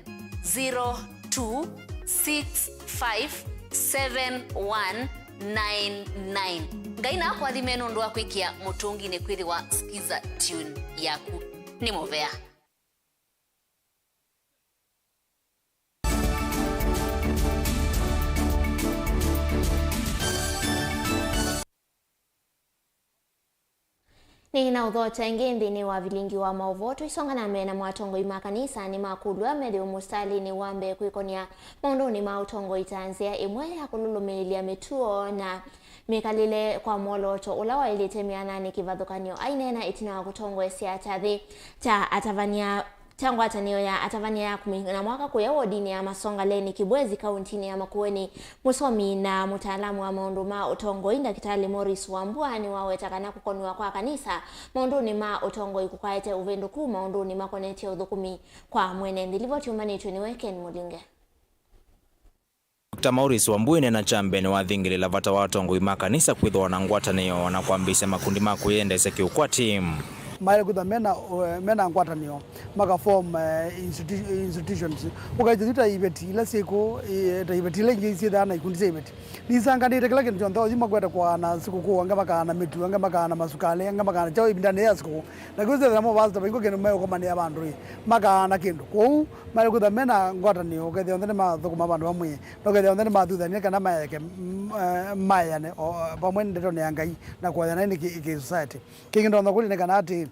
zero two six five seven one nine nine. Ngai na akũathime nũndũ wa kwĩkĩa Mũtũnginĩ kwĩthĩwa Skiza Tune yaku. Nĩ mũvea. Nĩ na ũthokya ĩngĩ nthĩnĩ wa vilingi wa maũvoo. Tũisonga na mbee namo, atongoi ma kanisa nĩmakũlw'a methĩwe mũsitalĩnĩ wa mbee kwĩkonya maũndũnĩ ma ũtongoi ta nzĩa ĩmwe ya kũlũlũmĩĩlya mĩtuo na mĩkalĩle kwa mwolooto ũla waĩlĩte mĩananĩ kĩvathũkany'o. Aineena ĩtina wa kũtongoesya kyathĩ kya atavany'a kya ngwatanĩo ya atavany'a ya kũmina mwaka kũya wodinĩ ya Masongaleni, Kibwezi, kauntinĩ ya Makueni, mũsomi na mũtaalamu wa maũndũ ma ũtongoi, Ndakĩtalĩ Morris Wambua, nĩwaweta kana kũkonw'a kwa kanisa maũndũnĩ ma ũtongoi kũkaete ũvĩndũku maũndũnĩ makonetye ũthũkũmi kwa mwene nthĩ. Livoti yũmbanĩtw'e nĩwe Ken Mũlinge. Doctor Maurice Wambui nena kyambene wathingĩlĩla vata wa atongoi ma kanisa kwĩthĩwa na ngwatanĩo na kwambĩĩsya makundi ma kwĩyendeesya kĩũkwati. Maĩle kwĩthwa mena, mena ngwatanĩo, maka form, eh, institu-, institutions. Ũkaĩtya yu ta iveti ila syĩkũ, eh, ta iveti ila ingĩ syĩthaa na ikundi sya iveti. Nisanganĩte kĩla kĩndũ kyonthe, oyu makwete kũaana sikũkũ, angĩ makaana mĩtu, angĩ makaana masukalĩ, angĩ makaana kyaũ ĩvindanĩ ya sikũkũ. Na kwĩsethela mo pastor vaingwa kĩndũ meũkomanĩa vandũ ĩ, makaana kĩndũ. Kwoou maĩle kwĩthwa mena ngwatanĩo, ũkethĩa onthe nĩmathũkũma vandũ vamwe, na ũkethĩa onthe nĩmathuthanie kana maeke, mm, eh, maeane o, vamwe ndetonĩ ya Ngai na kũathana nĩ kĩ, kĩ society. Kĩngĩ ndonya kũlya nĩ kana atĩ,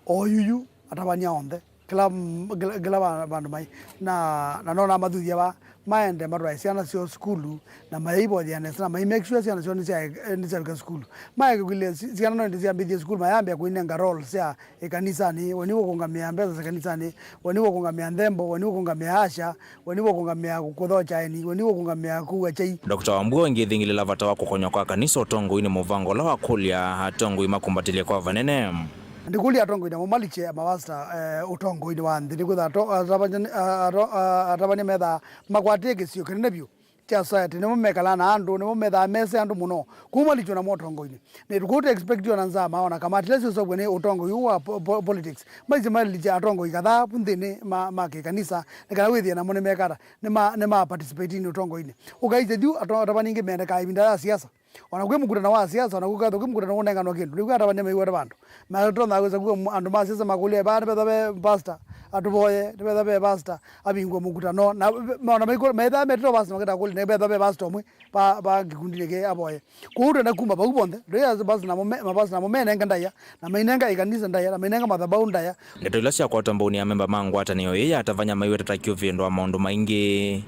o yuyu atavany'a onthe, kĩla, kĩla, kĩla va-, vandũ mai, na, na nona mathuthya va, maende matwae syana syoo sukulu, na mayaivothea nesa, na mai make sure syana syoo nĩsya-, nĩsyavika sukulu. Maeke kwĩlĩ si-, syana no ĩndĩ syambĩthie sukulu, mayambĩa kũinenga role sya ĩkanisanĩ, we nĩwe ũkũngamĩa mbesa sya ĩkanisanĩ, we nĩwe ũkũngamĩa nthembo, we nĩwe ũkũngamĩa asha, we nĩwe ũkũngamĩa kũthokya aeni, we nĩwe ũkũngamĩa kũua kyai. Doctor Wambua ĩngĩ ĩthingĩlĩla vata wa kũkonywa kwa kanisa ũtongoinĩ mũvango ũla wa kũlya atongoi makumbatĩlye kwa vanene. Ndikũlya atongoi namo malikye mavasta, eh, ũtongoinĩ wa nthĩ, nĩkwĩtha ato-, atavany'a, a-, ato-, a-, atavany'a methaa makwatĩe kĩsio kĩnene vyũ kya society, nĩmo mekalaa na andũ, nĩmo methaa mese andũ mũno. Kwoou malikywe namo ũtongoinĩ. Nĩ tũkũtũ expect ona nzama, ona kamati ila syosovw'e nĩ ũtongoi ũũ wa po-, po-, politics. Maisye malikye atongoi kadhaa vu nthĩnĩ ma, ma kĩkanisa, nĩ kana wĩthĩe namo nĩmekata, nĩma, nĩma participate-inĩ ũtongoinĩ. Ũkaisye yu ato-, atavany'a aingĩ mendekaa ĩvinda ya siasa. Ona kwĩ mũkutano wa siasa, ona kwĩkethwa kwĩ mũkutano ũnenganwa kĩndũ, nĩkw'a atavany'a maiwete vandũ. Matonya kwĩsa kuwa andũ ma siasa makũlya vaa nĩvethwa ve pastor, atũvoye, nĩvethwa ve pastor, avingũe mũkutano. Na ve-, maũndũ maikũ-, methaa metĩtwe pastor makĩta kũlya, nĩvethwa ve pastor ũmwe va, va kĩkundinĩ kĩ avoye. Kwoou twenda kuma vau vonthe, ndũĩ pastor namo me-, mapastor namo menenge ndaĩa, na mainenga ĩkanisa ndaĩa, na mainenga mathabau ndaĩa. Ndeto ila syakwatwa mbaunĩ ya memba ma ngwatanĩo ĩĩ ya atavany'a maiweta ta kĩũvĩndũ wa maũndũ maingĩ.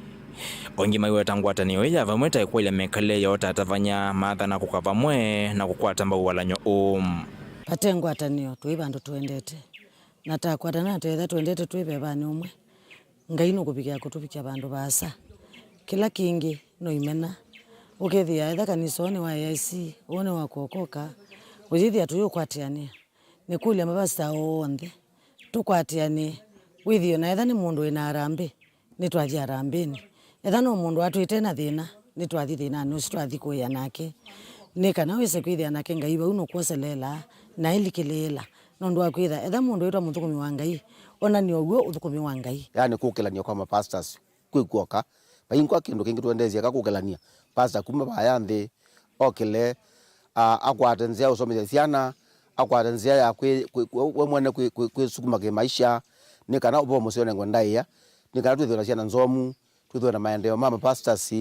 Oingĩ maiweta ngwatanĩo ĩĩ ya vamwe ta ĩkwaĩlya mĩkalĩle yoo ta atavany'a maathana kũka vamwe na kũkwata mbau walany'o ũũ. Vate ngwatanĩo, tũi vandũ tũendete. Na takwatana na tetha tũendete twĩ vevanĩ ũmwe, Ngai nũkũvikĩa kũtũvikya vandũ vaasa. Kĩla kĩngĩ no imena. Ũkethĩa etha kanisa ũũ nĩ wa A I C, ũũ nĩ wa kuokoka, ũyĩthĩa tũyũkwatĩanĩa. Nĩkũlya mavasita onthe tũkwatĩanĩe, wĩthĩe na etha nĩ mũndũ wĩ na harambee, nĩtwathi harambeenĩ. Etha no mũndũ watwĩte na thĩna, nĩtwathi thĩnanĩ ũsu twathi kũĩa nake, nĩ kana wĩse kwĩthĩa nake Ngai vau nũkwoseleelaa na ailikĩlĩĩla, nũndũ wa kwĩtha etha mũndũ wĩtwa mũthũkũmi wa Ngai, onany'a ũw'o ũthũkũmi wa Ngai. Yaani kũkĩlany'a kwa mapastors kwĩ kw'oka. Vaingwa kĩndũ kĩngĩ tũendeesye eka kũkĩlany'a. Pastor kuma vaya nthĩ okĩle, a, akwate nzĩa ya ũsomethya syana, akwate nzĩa ya kwĩ, kwĩ, kwĩ, we mwene kwĩ, kwĩ, kwĩsukuma kĩmaisha, nĩ kana ũvoo mũseo ũnengwe ndaĩa, nĩ kana twĩthĩwe na syana nzomu, twĩthĩwe na maendeeo ma mapastors,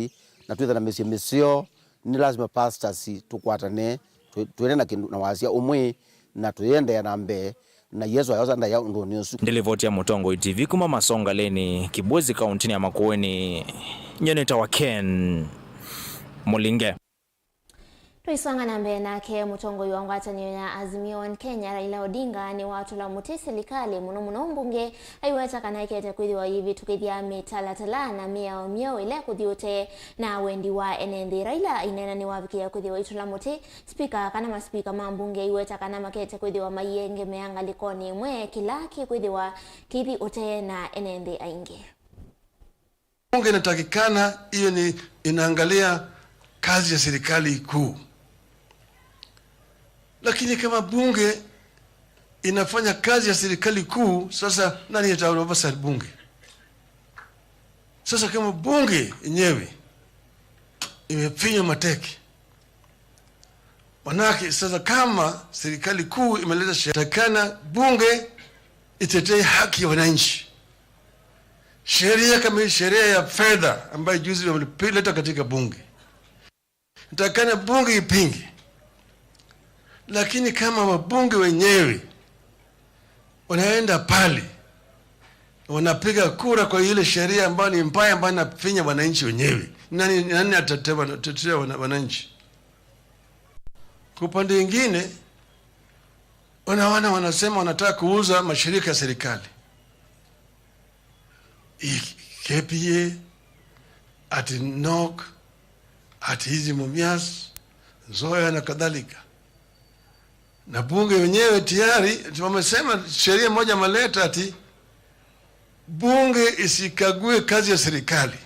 na twĩthĩwe na mĩsyĩ mĩseo. Nĩ lasima pastors tũkwatane, twĩ-, twĩne na kĩndũ na wasya ũmwe, na tũyĩendeea na mbee, na Yesũ ayosa ndaĩa ũndũnĩ ũsu. Ndĩ livoti ya Mũtongoi T V kuma Masongaleni, Kibwezi, kauntinĩ ya Makueni, nyie nĩtawa Ken Mũlinge. Tũisonga na mbee nake, mũtongoi wa ngwatanĩo ya Azimio One Kenya, Raila Odinga, nĩwatũla mũtĩ silikalĩ, mũno mũno mbunge, aiweta kana ĩkete kwĩthĩwa yĩvĩtũkĩthya mĩtalatala na mĩao myeũ ĩla ĩkũthi ũtee na wendi wa ene nthĩ. Raila aineena nĩwavikĩe kwĩthĩwa aitũla mũtĩ spika kana maspika ma mbunge aiweta kana makete kwĩthĩwa maiengemea ngalĩkonĩ ĩmwe kĩla kĩkwĩthĩwa kĩithi ũtee na ene nthĩ aingĩ. Bunge inatakikana, hiyo ni inaangalia kazi ya serikali kuu. Lakini kama bunge inafanya kazi ya serikali kuu, sasa nani ata oversight bunge? Sasa kama bunge yenyewe imefinywa mateke, manake sasa kama serikali kuu imeleta sheria, takana bunge itetee haki ya wananchi. Sheria kama hii, sheria ya fedha ambayo juzi wameleta katika bunge, takana bunge ipinge. Lakini kama wabunge wenyewe wanaenda pale, wanapiga kura kwa ile sheria ambayo ni mbaya, ambayo inafinya wananchi wenyewe, nani, nani atatetea wana-, tetea wana-, wananchi? Kwa upande mwingine, unaona wanasema wanataka kuuza mashirika ya serikali. Hii K P A, ati nok, ati hizi Mumias, Nzoya na kadhalika. Na bunge wenyewe tayari wamesema, sheria moja ameleta ati bunge isikague kazi ya serikali.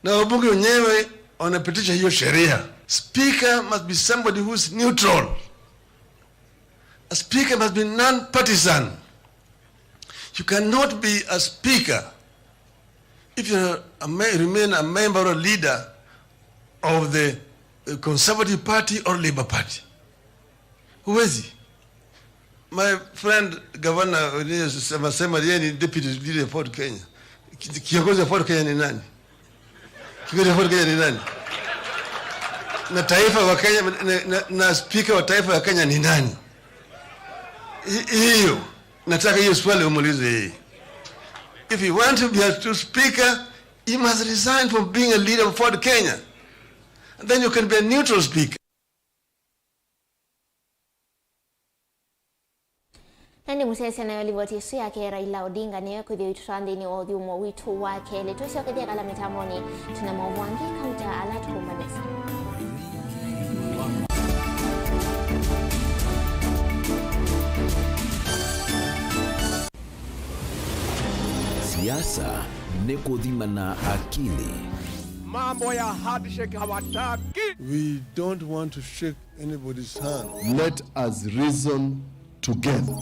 Na wabunge wenyewe wanapitisha hiyo sheria. Speaker must be somebody who is neutral. A speaker must be non-partisan. You cannot be a speaker if you are a me-, remain a member or a leader of the, uh, Conservative Party or Labour Party. Huwezi. My friend governor, uh, sema, sema yeye ni deputy leader of Ford Kenya. Ki-, kiongozi wa Ford Kenya ni nani? Kiongozi wa Ford Kenya ni nani? Na taifa wa Kenya, na, na, na speaker wa taifa wa Kenya ni nani? Hi-, hiyo, nataka hiyo swali umuulize yeye. If you want to be a true speaker, you must resign from being a leader of Ford Kenya. And then you can be a neutral speaker. Na nĩ mũsyaĩĩsya nayo livoti ĩsu yake Raila Odinga nĩyo ĩkwĩthĩwa ĩitũtwaa nthĩnĩ wa ũthyũmũo witũ wa kelĩ. Tũsyokethya kala mĩtambonĩ, twĩna maũvoo angĩ kauta ala tũkũmbanĩsya. Siasa nĩ kũthima na akili. Mambo ya handshake hawataki. We don't want to shake anybody's hand. Let us reason together.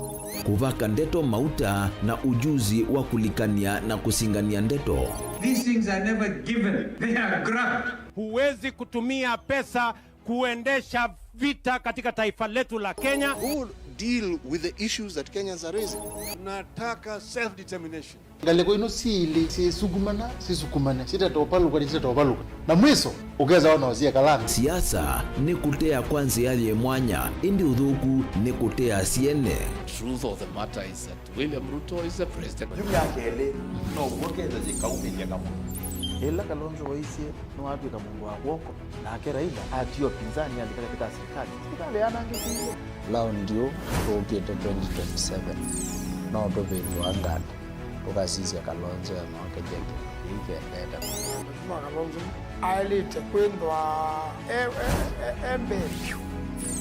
Kũvaka ndeto mauta na ujuzi wa kũlikany'a na kũsingany'a ndeto. These things are never given. They are grabbed. Huwezi kutumia pesa kuendesha vita katika taifa letu la Kenya. Who deal with the issues that Kenyans are raising? Tunataka self-determination. Ngalĩko ino syĩlĩ syĩsukumana, sisukumane, sitatovalũka, nĩsitatovalũka. Na mwiso, ũkesa ona ũsie kalanga. Siasa nĩ kũtea kwa nzĩa yĩ mwanya, ĩndĩ ũthũku nĩ kũtea syene. Truth of the matter is that William Ruto is the president. Yu myaka ĩlĩ, no ũw'o ketha yĩkaumĩlya kamwe. Ĩla Kalonzo waisye nĩwatw'ĩka mũndũ wa kw'oko, nake Raila atiwa pinzani alika katika serikali, serikali yanangĩkĩile. Laundi yu tũũkĩte twenty twenty-seven, no tũvĩndũa nganda, tũkasisya Kalonzo enookethya kĩvĩvĩ kĩendete. Mheshimiwa Kalonzo aĩlĩte kwĩthwa e, e, e, e mbee vyũ.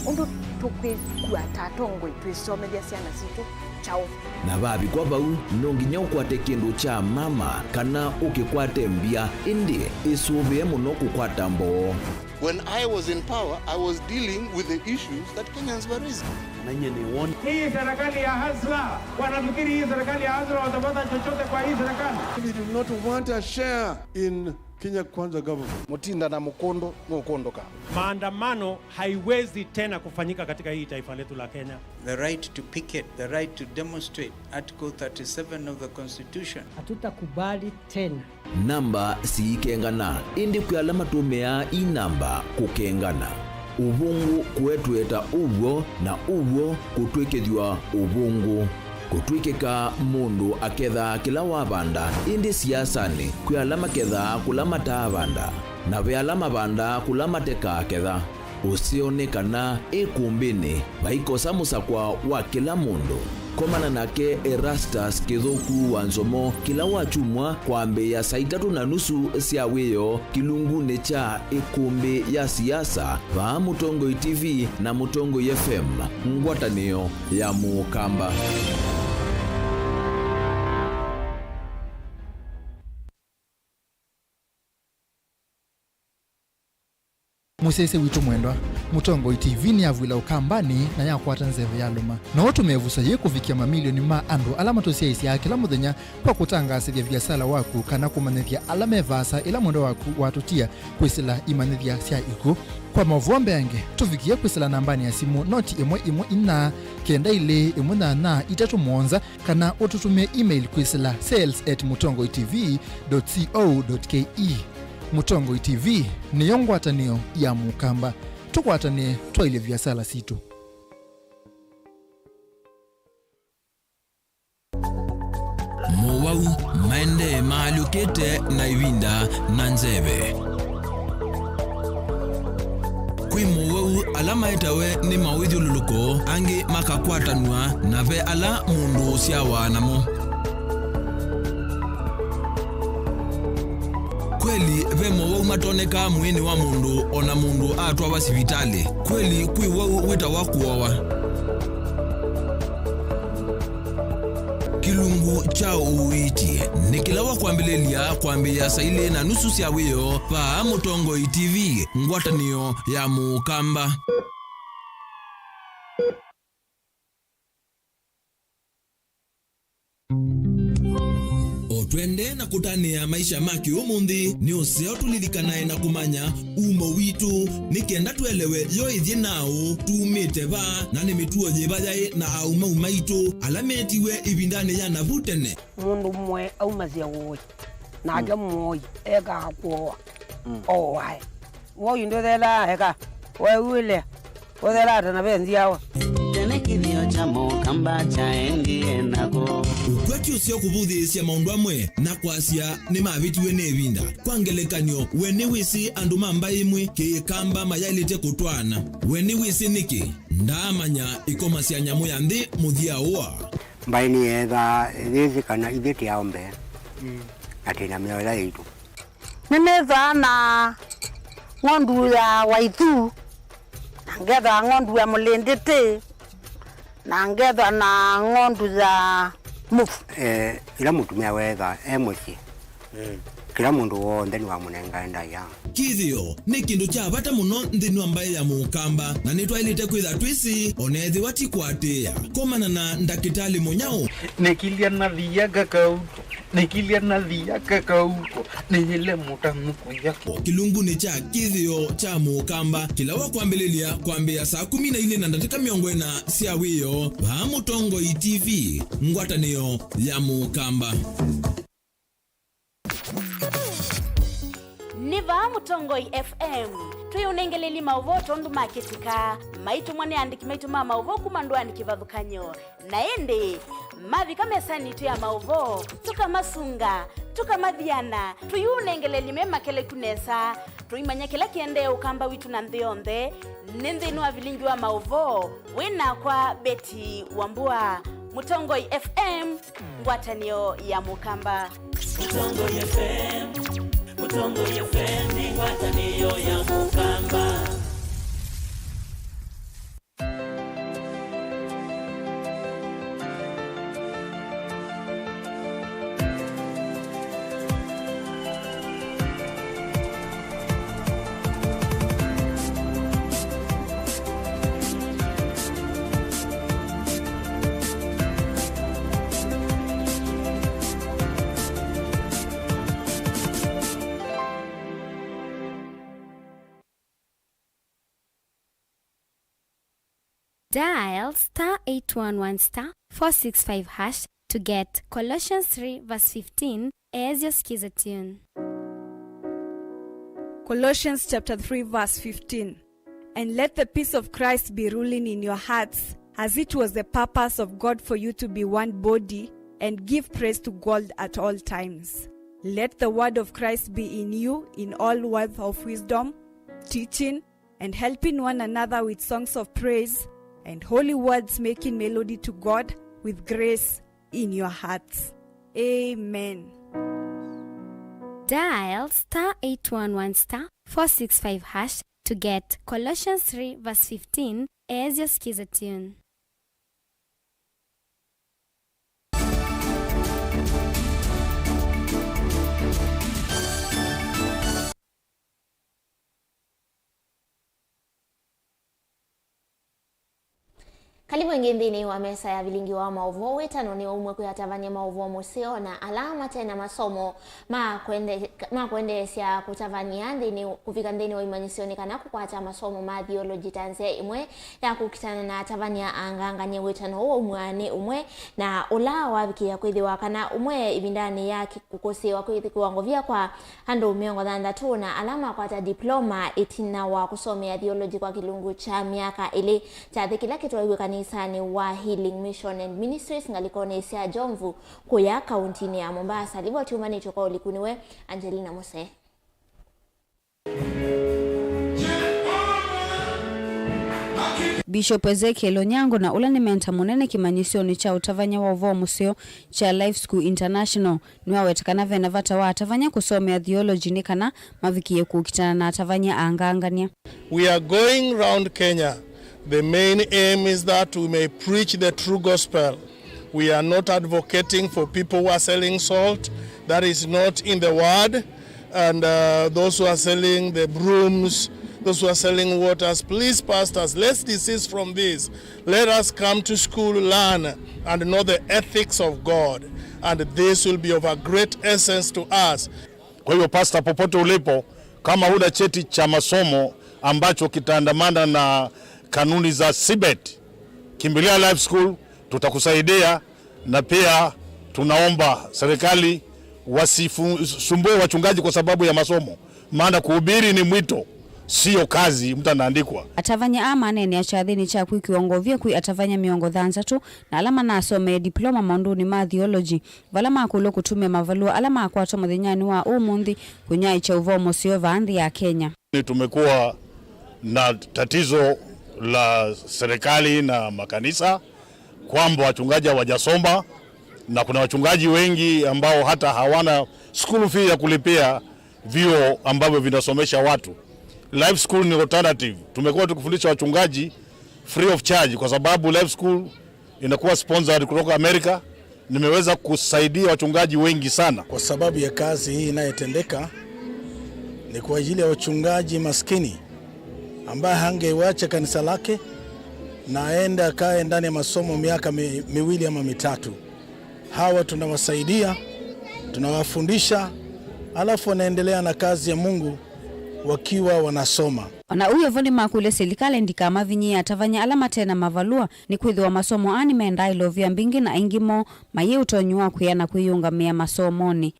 Ũndũ tũkwĩkua ta atongoi twĩsomethya syana sitũ kyaũ? Na vavikwa vau, no nginya ũkwate kĩndũ kya mama kana ũkĩkwate mbya, ĩndĩ ĩsũvĩe mũno kũkwata mboo. When I was in power, I was dealing with the issues that Kenyans were raising. Na nyie nĩ won. Hii serikali ya hustler, wanafikiri hii serikali ya hustler watapata chochote kwa hii serikali? We do not want a share in Kenya Kwanza government. Mũtinda na mũkũndũ nũkũndũka. Maandamano haiwezi tena kufanyika katika hii taifa letu la Kenya. The right to picket, the right to demonstrate, Article thirty-seven of the Constitution. Hatutakubali tena. Namba siikengana, ĩndĩ kwĩ ala matũmĩaa ii namba kũkengana. Ũvũngũ kũetweta ũw'o, na ũw'o kũtw'ĩkĩthw'a ũvũngũ. Kũtw'ĩkĩka mũndũ akethaa kĩla wavanda, ĩndĩ siasanĩ kwĩ ala makethaa kũla mataavanda, na ve ala mavandaa kũla matekaaketha. Ũseo nĩ kana ĩkũmbĩnĩ vaikosa mũsakwa wa kĩla mũndũ. Komana nake Erastus Kĩthũku wa Nzomo kĩla wakyumwa kwambĩĩa saa itatũ na nusu sya wĩoo kĩlungunĩ kya ĩkũmbĩ ya siasa vaa Mũtongoi T V na Mũtongoi F M, ngwatanĩo ya Mũkamba. Mũsyaĩĩsya witũ mwendwa, Mũtongoi T V nĩyavw'ĩla Ũkambanĩ na yakwata nzeve yalũma. No ũtũmĩe ĩvuso yĩĩ kũvikĩa mamilioni ma andũ ala matũsyaĩĩsyaa kĩla mũthenya kwa kũtangaasĩthya viasala waku kana kũmanyĩthya ala me vaasa ĩla mwendwa waku watũtia kwĩsĩla imanyĩthya sya ikw'ũ. Kwa maũvoo mbeange, tũvikĩe kwĩsĩla nambanĩ ya simũ noti ĩmwe ĩmwe inya, kenda ilĩ ĩmwe nyanya itatũ mũonza, kana ũtũtũmĩe email kwĩsĩla sales at mũtongoi T V dot co dot K E. Mũtongoi T V nĩyo ngwatanĩo ya Mũkamba. Tũkwatanĩe twaĩlye viasala sitũ. Mowau maendee maalyũkĩte na ĩvinda na nzeve. Kwĩ mowau ala maetawe nĩ mawĩthyũlũlũko, angĩ makakwatanw'a, na ve ala mũndũ ũsyawa namo. Kweli ve mowau matonekaa mwĩĩnĩ wa mũndũ o na mũndũ atwawa sivitalĩ. Kweli kwĩ wau wĩtawa kũowa. Kĩlungu kya ũiiti nĩ kĩla wa kwambĩlĩlya kwambĩĩa saa ilĩ na nusu sya wĩoo vaa Mũtongoi T V, ngwatanĩo ya Mũkamba. O twendee na kũtanĩa maisha ma kĩũmũnthĩ, nĩ ũseo tũlilikanae na kũmanya umo witũ, nĩ kenda tũelewe yo ĩthyĩ naaũ, tumĩte va, na nĩ mĩtuo yĩva yaĩ na aumau maitũ ala metiwe ĩvindanĩ ya navu tene. Mũndũ ũmwe aumasya ũĩ, nake mũoi ekaa kũoa, ooae. Woi ndũthelaa eka, weũĩle, ũthelaa ta na ve nzyawa. Tene kĩthĩo kya Mũkamba kyaendie nako. Ũkw'a ti ũseo kũvũthĩĩsya maũndũ amwe na kwasya nĩmavĩtiwe nĩ ĩvinda. Kwa ngelekany'o, we nĩwĩsĩ andũ ma mbaĩ ĩmwe Kĩkamba mayaĩlĩte kũtwaana? We nĩwĩsĩ nĩkĩ? Ndaamanya ĩkoma sya nyamũ ya nthĩ mũthya ũa. Mbaĩ nĩyeethaa yĩsĩ kana ithyĩ tĩ aũmbe, na twĩ na mĩao ĩla yaitũ. Nĩnĩthwaa na ng'ondu ya Waithu, na ngethwa ng'ondu ya Mũlĩndĩtĩ, na ngethwa na ng'ondu ya Mũvu. Eh, ĩla mũtumĩa weetha e mũsyĩ, kĩla mũndũ w'onthe nĩwamũnengae ndaĩa. Kĩthĩo nĩ kĩndũ kya vata mũno nthĩnĩ wa mbaĩ ya Mũkamba, na nĩtwaĩlĩte kwĩtha twĩsĩ, o na ethĩwa ti kũatĩĩa. Komana na Ndakĩtalĩ Mũnyaũ. Nĩkilya na thia kakauko, nĩkilya na thia kakauko, nĩyĩle mũtanu kũya. O kĩlungunĩ kya Kĩthĩo kya Mũkamba, kĩla wa kwambĩlĩlya kwambĩĩa saa kũmi na ilĩ na ndatĩka mĩongo ĩna sya wĩoo, vaa Mũtongoi T V, ngwatanĩo ya Mũkamba. Nĩ vaa Mũtongoi F M, twĩũnengeleli maũvoo tondũ makĩtĩka, maitũmwa nĩ andĩki maitũ ma maũvoo kuma ndũanĩ kĩvathũkany'o. Na ĩndĩ, mavika mesanĩ yitũ ya maũvoo, tũkamasunga, tũkamathiana, tũyũnengeleli me makeleku nesa, tũimanya kĩla kĩendee Ũkamba witũ na nthĩ yonthe, nĩ nthĩnĩ wa vilingi wa maũvoo, wĩ nakwa Betty Wambua, Mũtongoi F M, ngwatanĩo ya Mũkamba. Mũtongoi F M, Mũtongoi F M nĩ ngwatanĩo ya Mũkamba. Dial star eight one one star four six five hash to get Colossians three verse fifteen as your Skiza tune. Colossians chapter three verse fifteen. And let the peace of Christ be ruling in your hearts, as it was the purpose of God for you to be one body, and give praise to God at all times. Let the word of Christ be in you in all words of wisdom, teaching, and helping one another with songs of praise and holy words, making melody to God with grace in your hearts. Amen. Dial star eight one one star four six five hash to get Colossians three verse fifteen as your Skiza tune. Kalivu ĩngĩ nthĩnĩ wa mesa ya vilingi wa maũvoo. Wĩtano nĩ ũmwe kwĩ atavany'a maũvoo mũseo na ala mate na masomo ma kwende-, ma kwendeesya kũtavany'a nthĩnĩ, kũvika nthĩnĩ wa imanyĩsyo nĩ kana kũkwata masomo ma theology ta nzĩa ĩmwe ya kũkitana na atavany'a angangany'e. Wĩtano ũũ waumw'a nĩ ũmwe na ũla wavikĩĩa kwĩthĩwa kana ũmwe ĩvindanĩ ya kĩ-, kũkũsĩĩwa kwĩ kĩwango via kwa andũ mĩongo thanthatũ na ala makwata diploma ĩtina wa kũsomea theology kwa kĩlungu kya myaka ĩlĩ. Kyathĩ kĩla kĩtwaiw'e kanisanĩ wa Healing Mission and Ministries ngalĩkonĩ sya Jomvu kũya kauntinĩ ya Mombasa. Livoti yumanĩtw'e kwa ũliku nĩwe Angelina Mose. Bishop Ezekiel Onyango, na ũla nĩ menta mũnene kĩmanyĩsyonĩ kya ũtavany'a wa ũvoo mũseo kya Life School International, nĩwaweta kana ve na vata wa atavany'a kũsomea theology nĩ kana mavikĩe kũkitana na atavany'a angangany'a. We are going round Kenya. The main aim is that we may preach the true gospel We are not advocating for people who are selling salt. That is not in the word. And uh, those who are selling the brooms, those who are selling waters, please, pastors, let's desist from this. Let us come to school, learn, and know the ethics of God. And this will be of a great essence to us. Kwa hivyo, pastor, popote ulipo, kama huna cheti cha masomo ambacho kitaandamana na kanuni za CBET, kimbilia Life School, tutakusaidia. Na pia tunaomba serikali wasisumbue wachungaji kwa sababu ya masomo, maana kuhubiri ni mwito, sio kazi mtu anaandikwa. Atavany'a aa maneenea kyathĩnĩ kya kwĩkĩwa ngovia kwĩ atavany'a mĩongo thanthatũ na ala manasomee diploma maũndũnĩ ma theology, vala makũlw'a kũtũmĩa mavalũa ala makwatwa mũthenyanĩ wa ũmũnthĩ kũnyaĩĩkya ũvoo mũseo vaa nthĩ ya Kenya. Tumekuwa na tatizo la serikali na makanisa kwamba wachungaji hawajasoma, na kuna wachungaji wengi ambao hata hawana school fee ya kulipia vyuo ambavyo vinasomesha watu. Life School ni alternative. Tumekuwa tukifundisha wachungaji free of charge kwa sababu Life School inakuwa sponsored kutoka Amerika. Nimeweza kusaidia wachungaji wengi sana. Kwa sababu ya kazi hii inayotendeka, ni kwa ajili ya wachungaji maskini ambaye hangeiwacha kanisa lake na aende akae ndani ya masomo miaka mi-, miwili ama mitatu. Hawa tunawasaidia, tunawafundisha, alafu wanaendelea na kazi ya Mungu wakiwa wanasoma. O na ũu vo nĩmakũlya silikalĩ ndikamavinyĩe atavany'a ala mate na mavalũa, nĩkwĩthĩwa masomo aa nĩmendaa ilovia mbingĩ na aingĩ moo mayĩ ũtonyi wa kwĩa na kwĩyũngamĩa masomonĩ.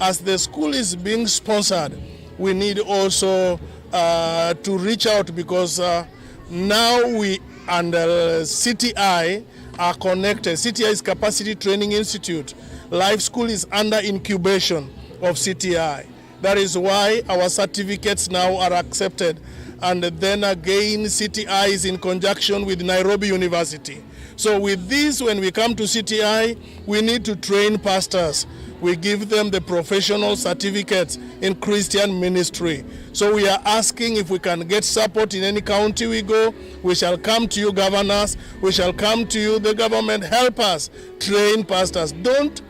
As the school is being sponsored, we need also uh, to reach out because uh, now we and uh, C T I are connected. C T I is Capacity Training Institute. Life School is under incubation of C T I. That is why our certificates now are accepted. And then again, C T I is in conjunction with Nairobi University. So with this, when we come to C T I, we need to train pastors. We give them the professional certificates in Christian ministry. So we are asking if we can get support in any county we go. We shall come to you, governors. We shall come to you, the government. Help us train pastors. Don't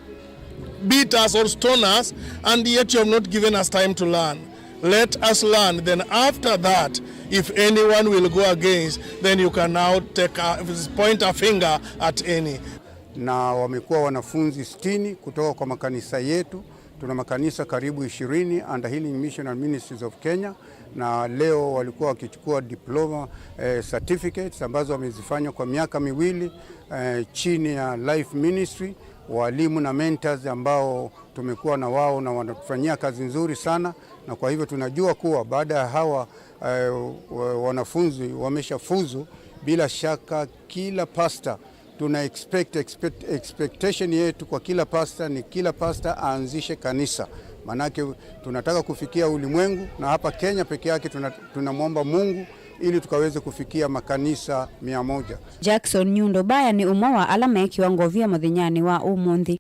beat us or stone us, and yet you have not given us time to learn. Let us learn. Then after that, if anyone will go against, then you can now take a, point a finger at any. Na wamekuwa wanafunzi sitini kutoka kwa makanisa yetu. Tuna makanisa karibu ishirini under Healing Mission and Ministries of Kenya, na leo walikuwa wakichukua diploma eh, certificates ambazo wamezifanya kwa miaka miwili eh, chini ya Life Ministry, walimu na mentors ambao tumekuwa na wao na wanatufanyia kazi nzuri sana, na kwa hivyo tunajua kuwa baada ya hawa eh, wa- wanafunzi wameshafuzu, bila shaka kila pastor tuna expect, expect, expectation yetu kwa kila pastor ni kila pastor aanzishe kanisa, manake tunataka kufikia ulimwengu, na hapa Kenya peke yake tuna- tunamwomba Mungu ili tukaweze kufikia makanisa mia moja. Jackson Nyundo Baya nĩ ũmwe wa ala meekĩwa ngovia mũthenyanĩ wa ũmũnthĩ.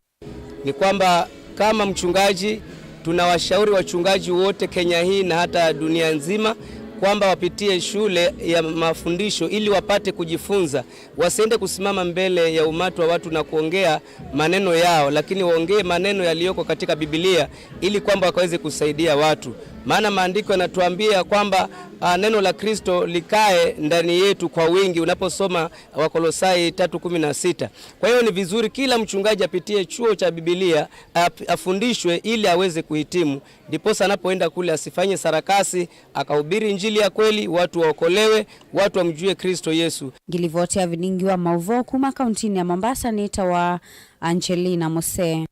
Ni kwamba kama mchungaji, tunawashauri wachungaji wote Kenya hii na hata dunia nzima kwamba wapitie shule ya mafundisho ili wapate kujifunza, wasiende kusimama mbele ya umati wa watu na kuongea maneno yao, lakini waongee maneno yaliyoko katika Biblia ili kwamba wakaweze kusaidia watu. Maana maandiko yanatuambia kwamba ah, neno la Kristo likae ndani yetu kwa wingi, unaposoma Wakolosai tatu kumi na sita. Kwa hiyo ni vizuri kila mchungaji apitie chuo cha Biblia, ap- afundishwe ili aweze kuhitimu, ndiposa anapoenda kule asifanye sarakasi, akahubiri injili ya kweli, watu waokolewe, watu wamjue Kristo Yesu. Ngilivoti ya vilingi wa mauvoo kuma kauntinĩ ya Mombasa nĩtawa Angelina Musee.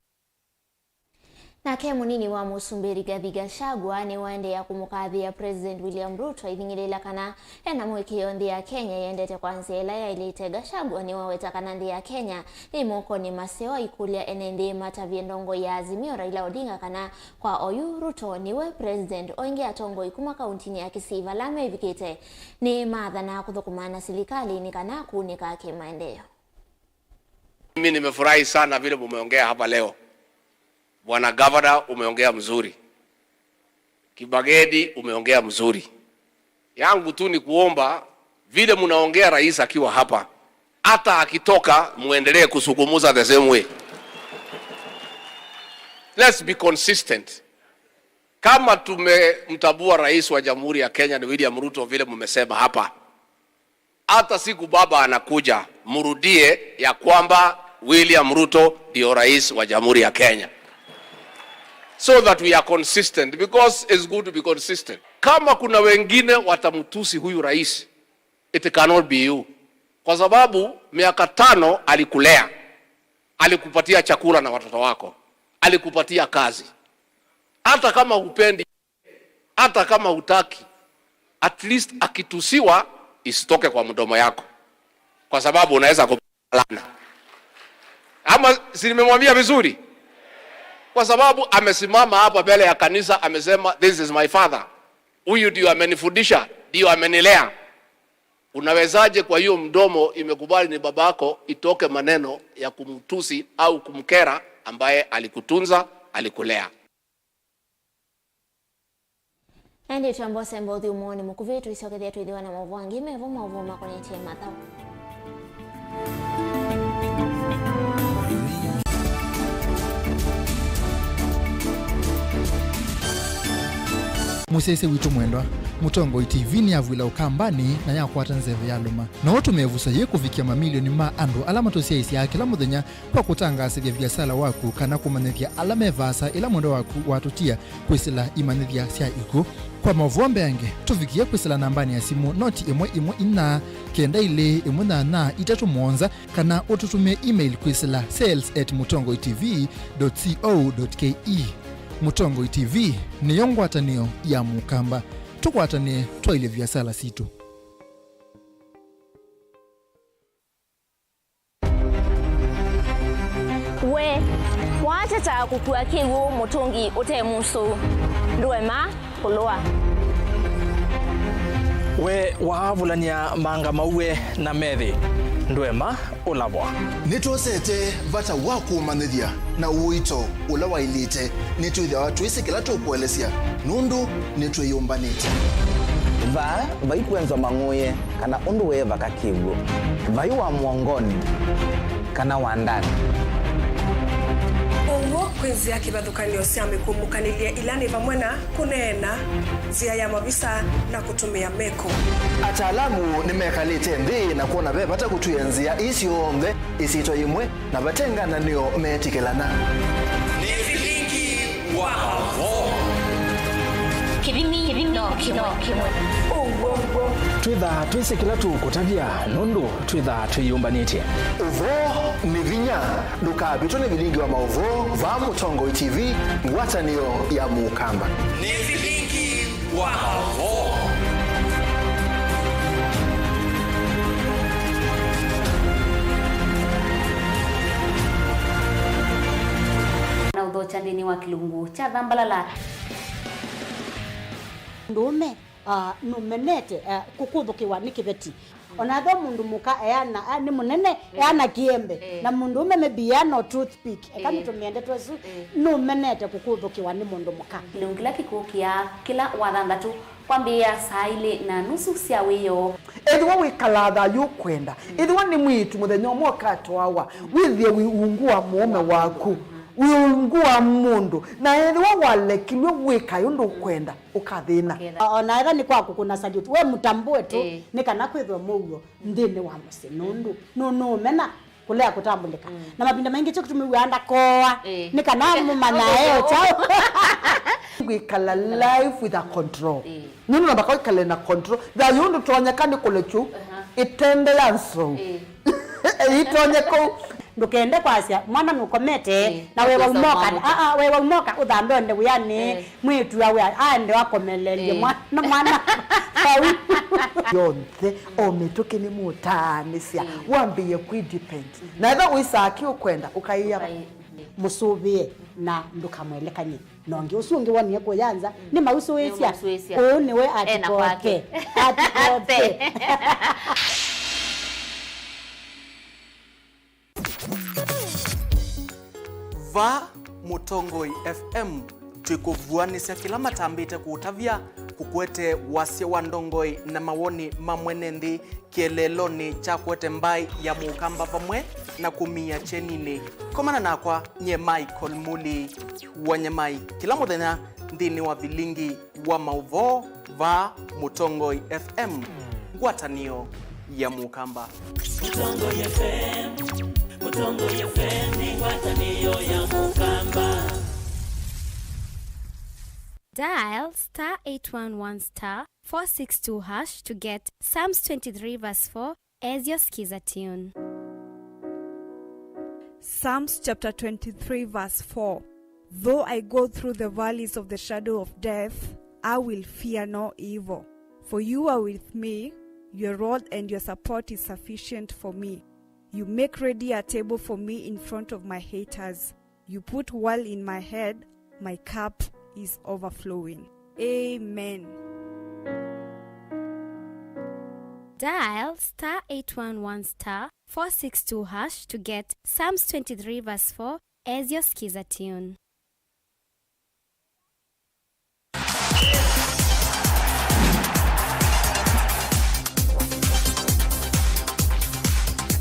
Nake mũnini wa mũsumbĩ Rigathi Gachagua nĩwaendeea kũmũkathĩĩa President William Ruto aithing'ĩlĩĩla kana ena mũĩkĩĩo nthĩ ya Kenya yĩendete kwa nzĩa ĩla yaĩlĩte. Gachagua nĩwaweta kana nthĩ ya Kenya yĩ mokonĩ maseo, aikũlya ene nthĩ matavye ndongoi ya Azimio Raila Odinga kana kwa oyu Ruto nĩwe President. O ĩngĩ, atongoi kuma kauntinĩ ya Kisii vala mevikĩte nĩmathanaa kũthũkũma na silikalĩ nĩ kana kũunĩka kĩmaendeeo. Mimi nimefurahi sana vile mumeongea hapa leo. Bwana Gavana, umeongea mzuri. Kibagedi, umeongea mzuri. Yangu tu ni kuomba, vile mnaongea rais akiwa hapa, Hata akitoka, muendelee kusukumuza the same way. Let's be consistent. Kama tumemtambua rais wa Jamhuri ya Kenya ni William Ruto, vile mmesema hapa, hata siku baba anakuja, mrudie ya kwamba William Ruto ndio rais wa Jamhuri ya Kenya, so that we are consistent, because it's good to be consistent. Kama kuna wengine watamtusi huyu rais, it cannot be you, kwa sababu miaka tano alikulea, alikupatia chakula na watoto wako, alikupatia kazi. Hata kama hupendi, hata kama hutaki, at least akitusiwa, isitoke kwa mdomo yako, kwa sababu unaweza kupata laana. Ama si nimemwambia vizuri? Kwa sababu amesimama hapa mbele ya kanisa, amesema, "This is my father. Huyu ndio amenifundisha, ndio amenilea." Unawezaje kwa hiyo mdomo imekubali ni babako, itoke maneno ya kumtusi au kumkera ambaye alikutunza, alikulea? Ĩndĩ twamba ũsemba ũthyũmũonĩ mũkuvĩ, tũisyokethya twĩthĩwa na maũvoo angĩ mevo, maũvoo makonetye mathaũ. Mũsyaĩĩsya witũ mwendwa, Mũtongoi T V nĩyavw'ĩla Ũkambanĩ na yakwata nzeve ya lũma. No ũtũme ĩvuso yĩĩ kũvikĩa mamilioni ma andũ ala matũsyaĩĩsyaa kĩla mũthenya kwa kũtangaasĩthya viasala waku kana kũmanyĩthya ala me vaasa ĩla mwendwa waku watũtia kwĩsĩla imanyĩthya sya ikw'ũ. Kwa maũvoo mbeange, tũvikĩe kwĩsĩla nambanĩ ya simũ noti ĩmwe ĩmwe inya kenda ilĩ ĩmwe nyanya itatũ mũonza, kana ũtũtũmĩe email kwĩsĩla sales at mũtongoi T V dot co dot K E. Mũtongoi T V nĩyo ngwatanĩo ya Mũkamba. Tũkwatanĩe twaĩlye viasala sitũ. We waatetaa kũkua kĩw'ũ mũtũngi ũte mũsũu, ndũema kũlũa. We waavulany'a manga mauwe na methĩ, ndũema ũlavwa. Nĩtwosete vata wa kũũmanyĩthya na ũito ũla waĩlĩte. Nĩtwĩthĩawa twĩsĩ kĩla tũkũelesya, nũndũ nĩtwĩyũmbanĩtye. Vaa vai kwenzwa mang'ũĩe kana ũndũ wĩ vaka kĩw'ũ. Vai wa mũongonĩ kana wa ndani. Ũw'o kwĩ nzĩa kĩvathũkany'o sya mĩkũmũkanĩlye ila nĩ vamwe na kũneena, nzĩa ya mavisa, na kũtũmĩa meko. Ataalamu nĩmekalĩte nthĩ na kwona ve vata kũtw'ĩa nzĩa ii syonthe ĩsyĩtwa yĩmwe na vate ngananĩo meetĩkĩlana. Nĩ vilingi wa maũvoo. Kĩthimi, kĩthimi no kĩmwe, kĩmwe. Ũw'o, ũw'o. Twĩthaa twĩsĩ kĩla tũkũtavya nũndũ twĩthaa twĩyũmbanĩtye. Ũvoo nĩ vinya. Ndũkavĩtwe nĩ vilingi wa maũvoo vaa Mũtongoi T V, ngwatanĩo ya Mũkamba. Nĩ vilingi wa maũvoo. Na ũthokya nthĩnĩ wa kĩlungu kya Thambalala. Mũndũũme, ah, nũmenete, ah, kũkũthũkĩwa nĩ kĩveti. Ona ethĩwa mũndũ mũka eana, ah, nĩ mũnene, eana kĩembe, na mũndũũme maybe eana o toothpick, eka nĩtũmĩende twesu, nũmenete kũkũthũkĩwa nĩ mũndũ mũka. Kĩlungu kĩla kĩkũkĩa kĩla wathanthatũ kwambĩĩa saa ilĩ na nusu sya wĩoo. Ethĩwa wĩkalaa thayũ ũkwenda, ethĩwa nĩ mwĩĩtu mũthenya ũmwe ũkatwawa, wĩthĩe wĩ ungu wa mũũme waku, wĩ ungu wa mũndũ, na ethĩwa walekilw'e wĩkae ũndũ ũkwenda, ũkathĩna. Ũkethĩa. O-, ona ethĩwa nĩ kwa kũkũna salute, we mũtambũe tu, nĩ kana kwĩthwe mũuo nthĩnĩ wa mũsyĩ, nũndũ nũ-, nũũmena kũlea kũtambũlĩka. Na mavinda maingĩ kyo kĩtumi wĩaa ndakooa, nĩ kana mũmanyae o kyaũ. Kwĩkala life with a control. Nũndũ namba kwa ĩkale na control. Thayũ ũndũ tonyeka nĩ kũlekyu ĩtende ya nsou. Ĩtonye kũu. Ndũkende kwasya mwana nũkomete na we waumoka. Aa, we waumoka ũthandonde wĩanĩ. Mwĩĩtu awe aende akomelelye mwana, mwana vau. Yonthe, o mĩtũkĩ nĩmũtaanĩsya, wambĩĩe kwĩ depend. Na ethĩwa ũisaa kĩ ũkwenda, ũkaĩa. Mũsũvĩe na ndũkamwelekany'e na ũngĩ. Ũsu ũngĩ wonie kũya nza, nĩmausũĩsya. Nĩmausũĩsya. Ũũ nĩwe atikote. Atikote. Vaa Mũtongoi F M twĩkũvuanĩsya kĩla matambĩte kũũtavya kũkwete wasya wa ndongoi na mawoni ma mwene nthĩ kĩeleelonĩ kya kũete mbaĩ ya mũkamba vamwe na kũmia kyeninĩ. Komana nakwa nyie Michael Muli wa Nyamai kĩla mũthenya nthĩnĩ wa vilingi wa maũvoo vaa Mũtongoi F M, ngwatanĩo ya mũkamba. Mũtongoi F M, Mũtongoi F M nĩ ngwatanĩo ya mũkamba. Dial star eight one one star four six two hash to get Psalms twenty-three verse four as your skiza tune. Psalms chapter twenty-three, verse four. Though I go through the valleys of the shadow of death, I will fear no evil. For you are with me, your rod and your support is sufficient for me. You make ready a table for me in front of my haters. You put oil in my head, my cup is overflowing. Amen. Dial star eight one one star four six two hash to get Psalms twenty-three verse four as your skiza tune.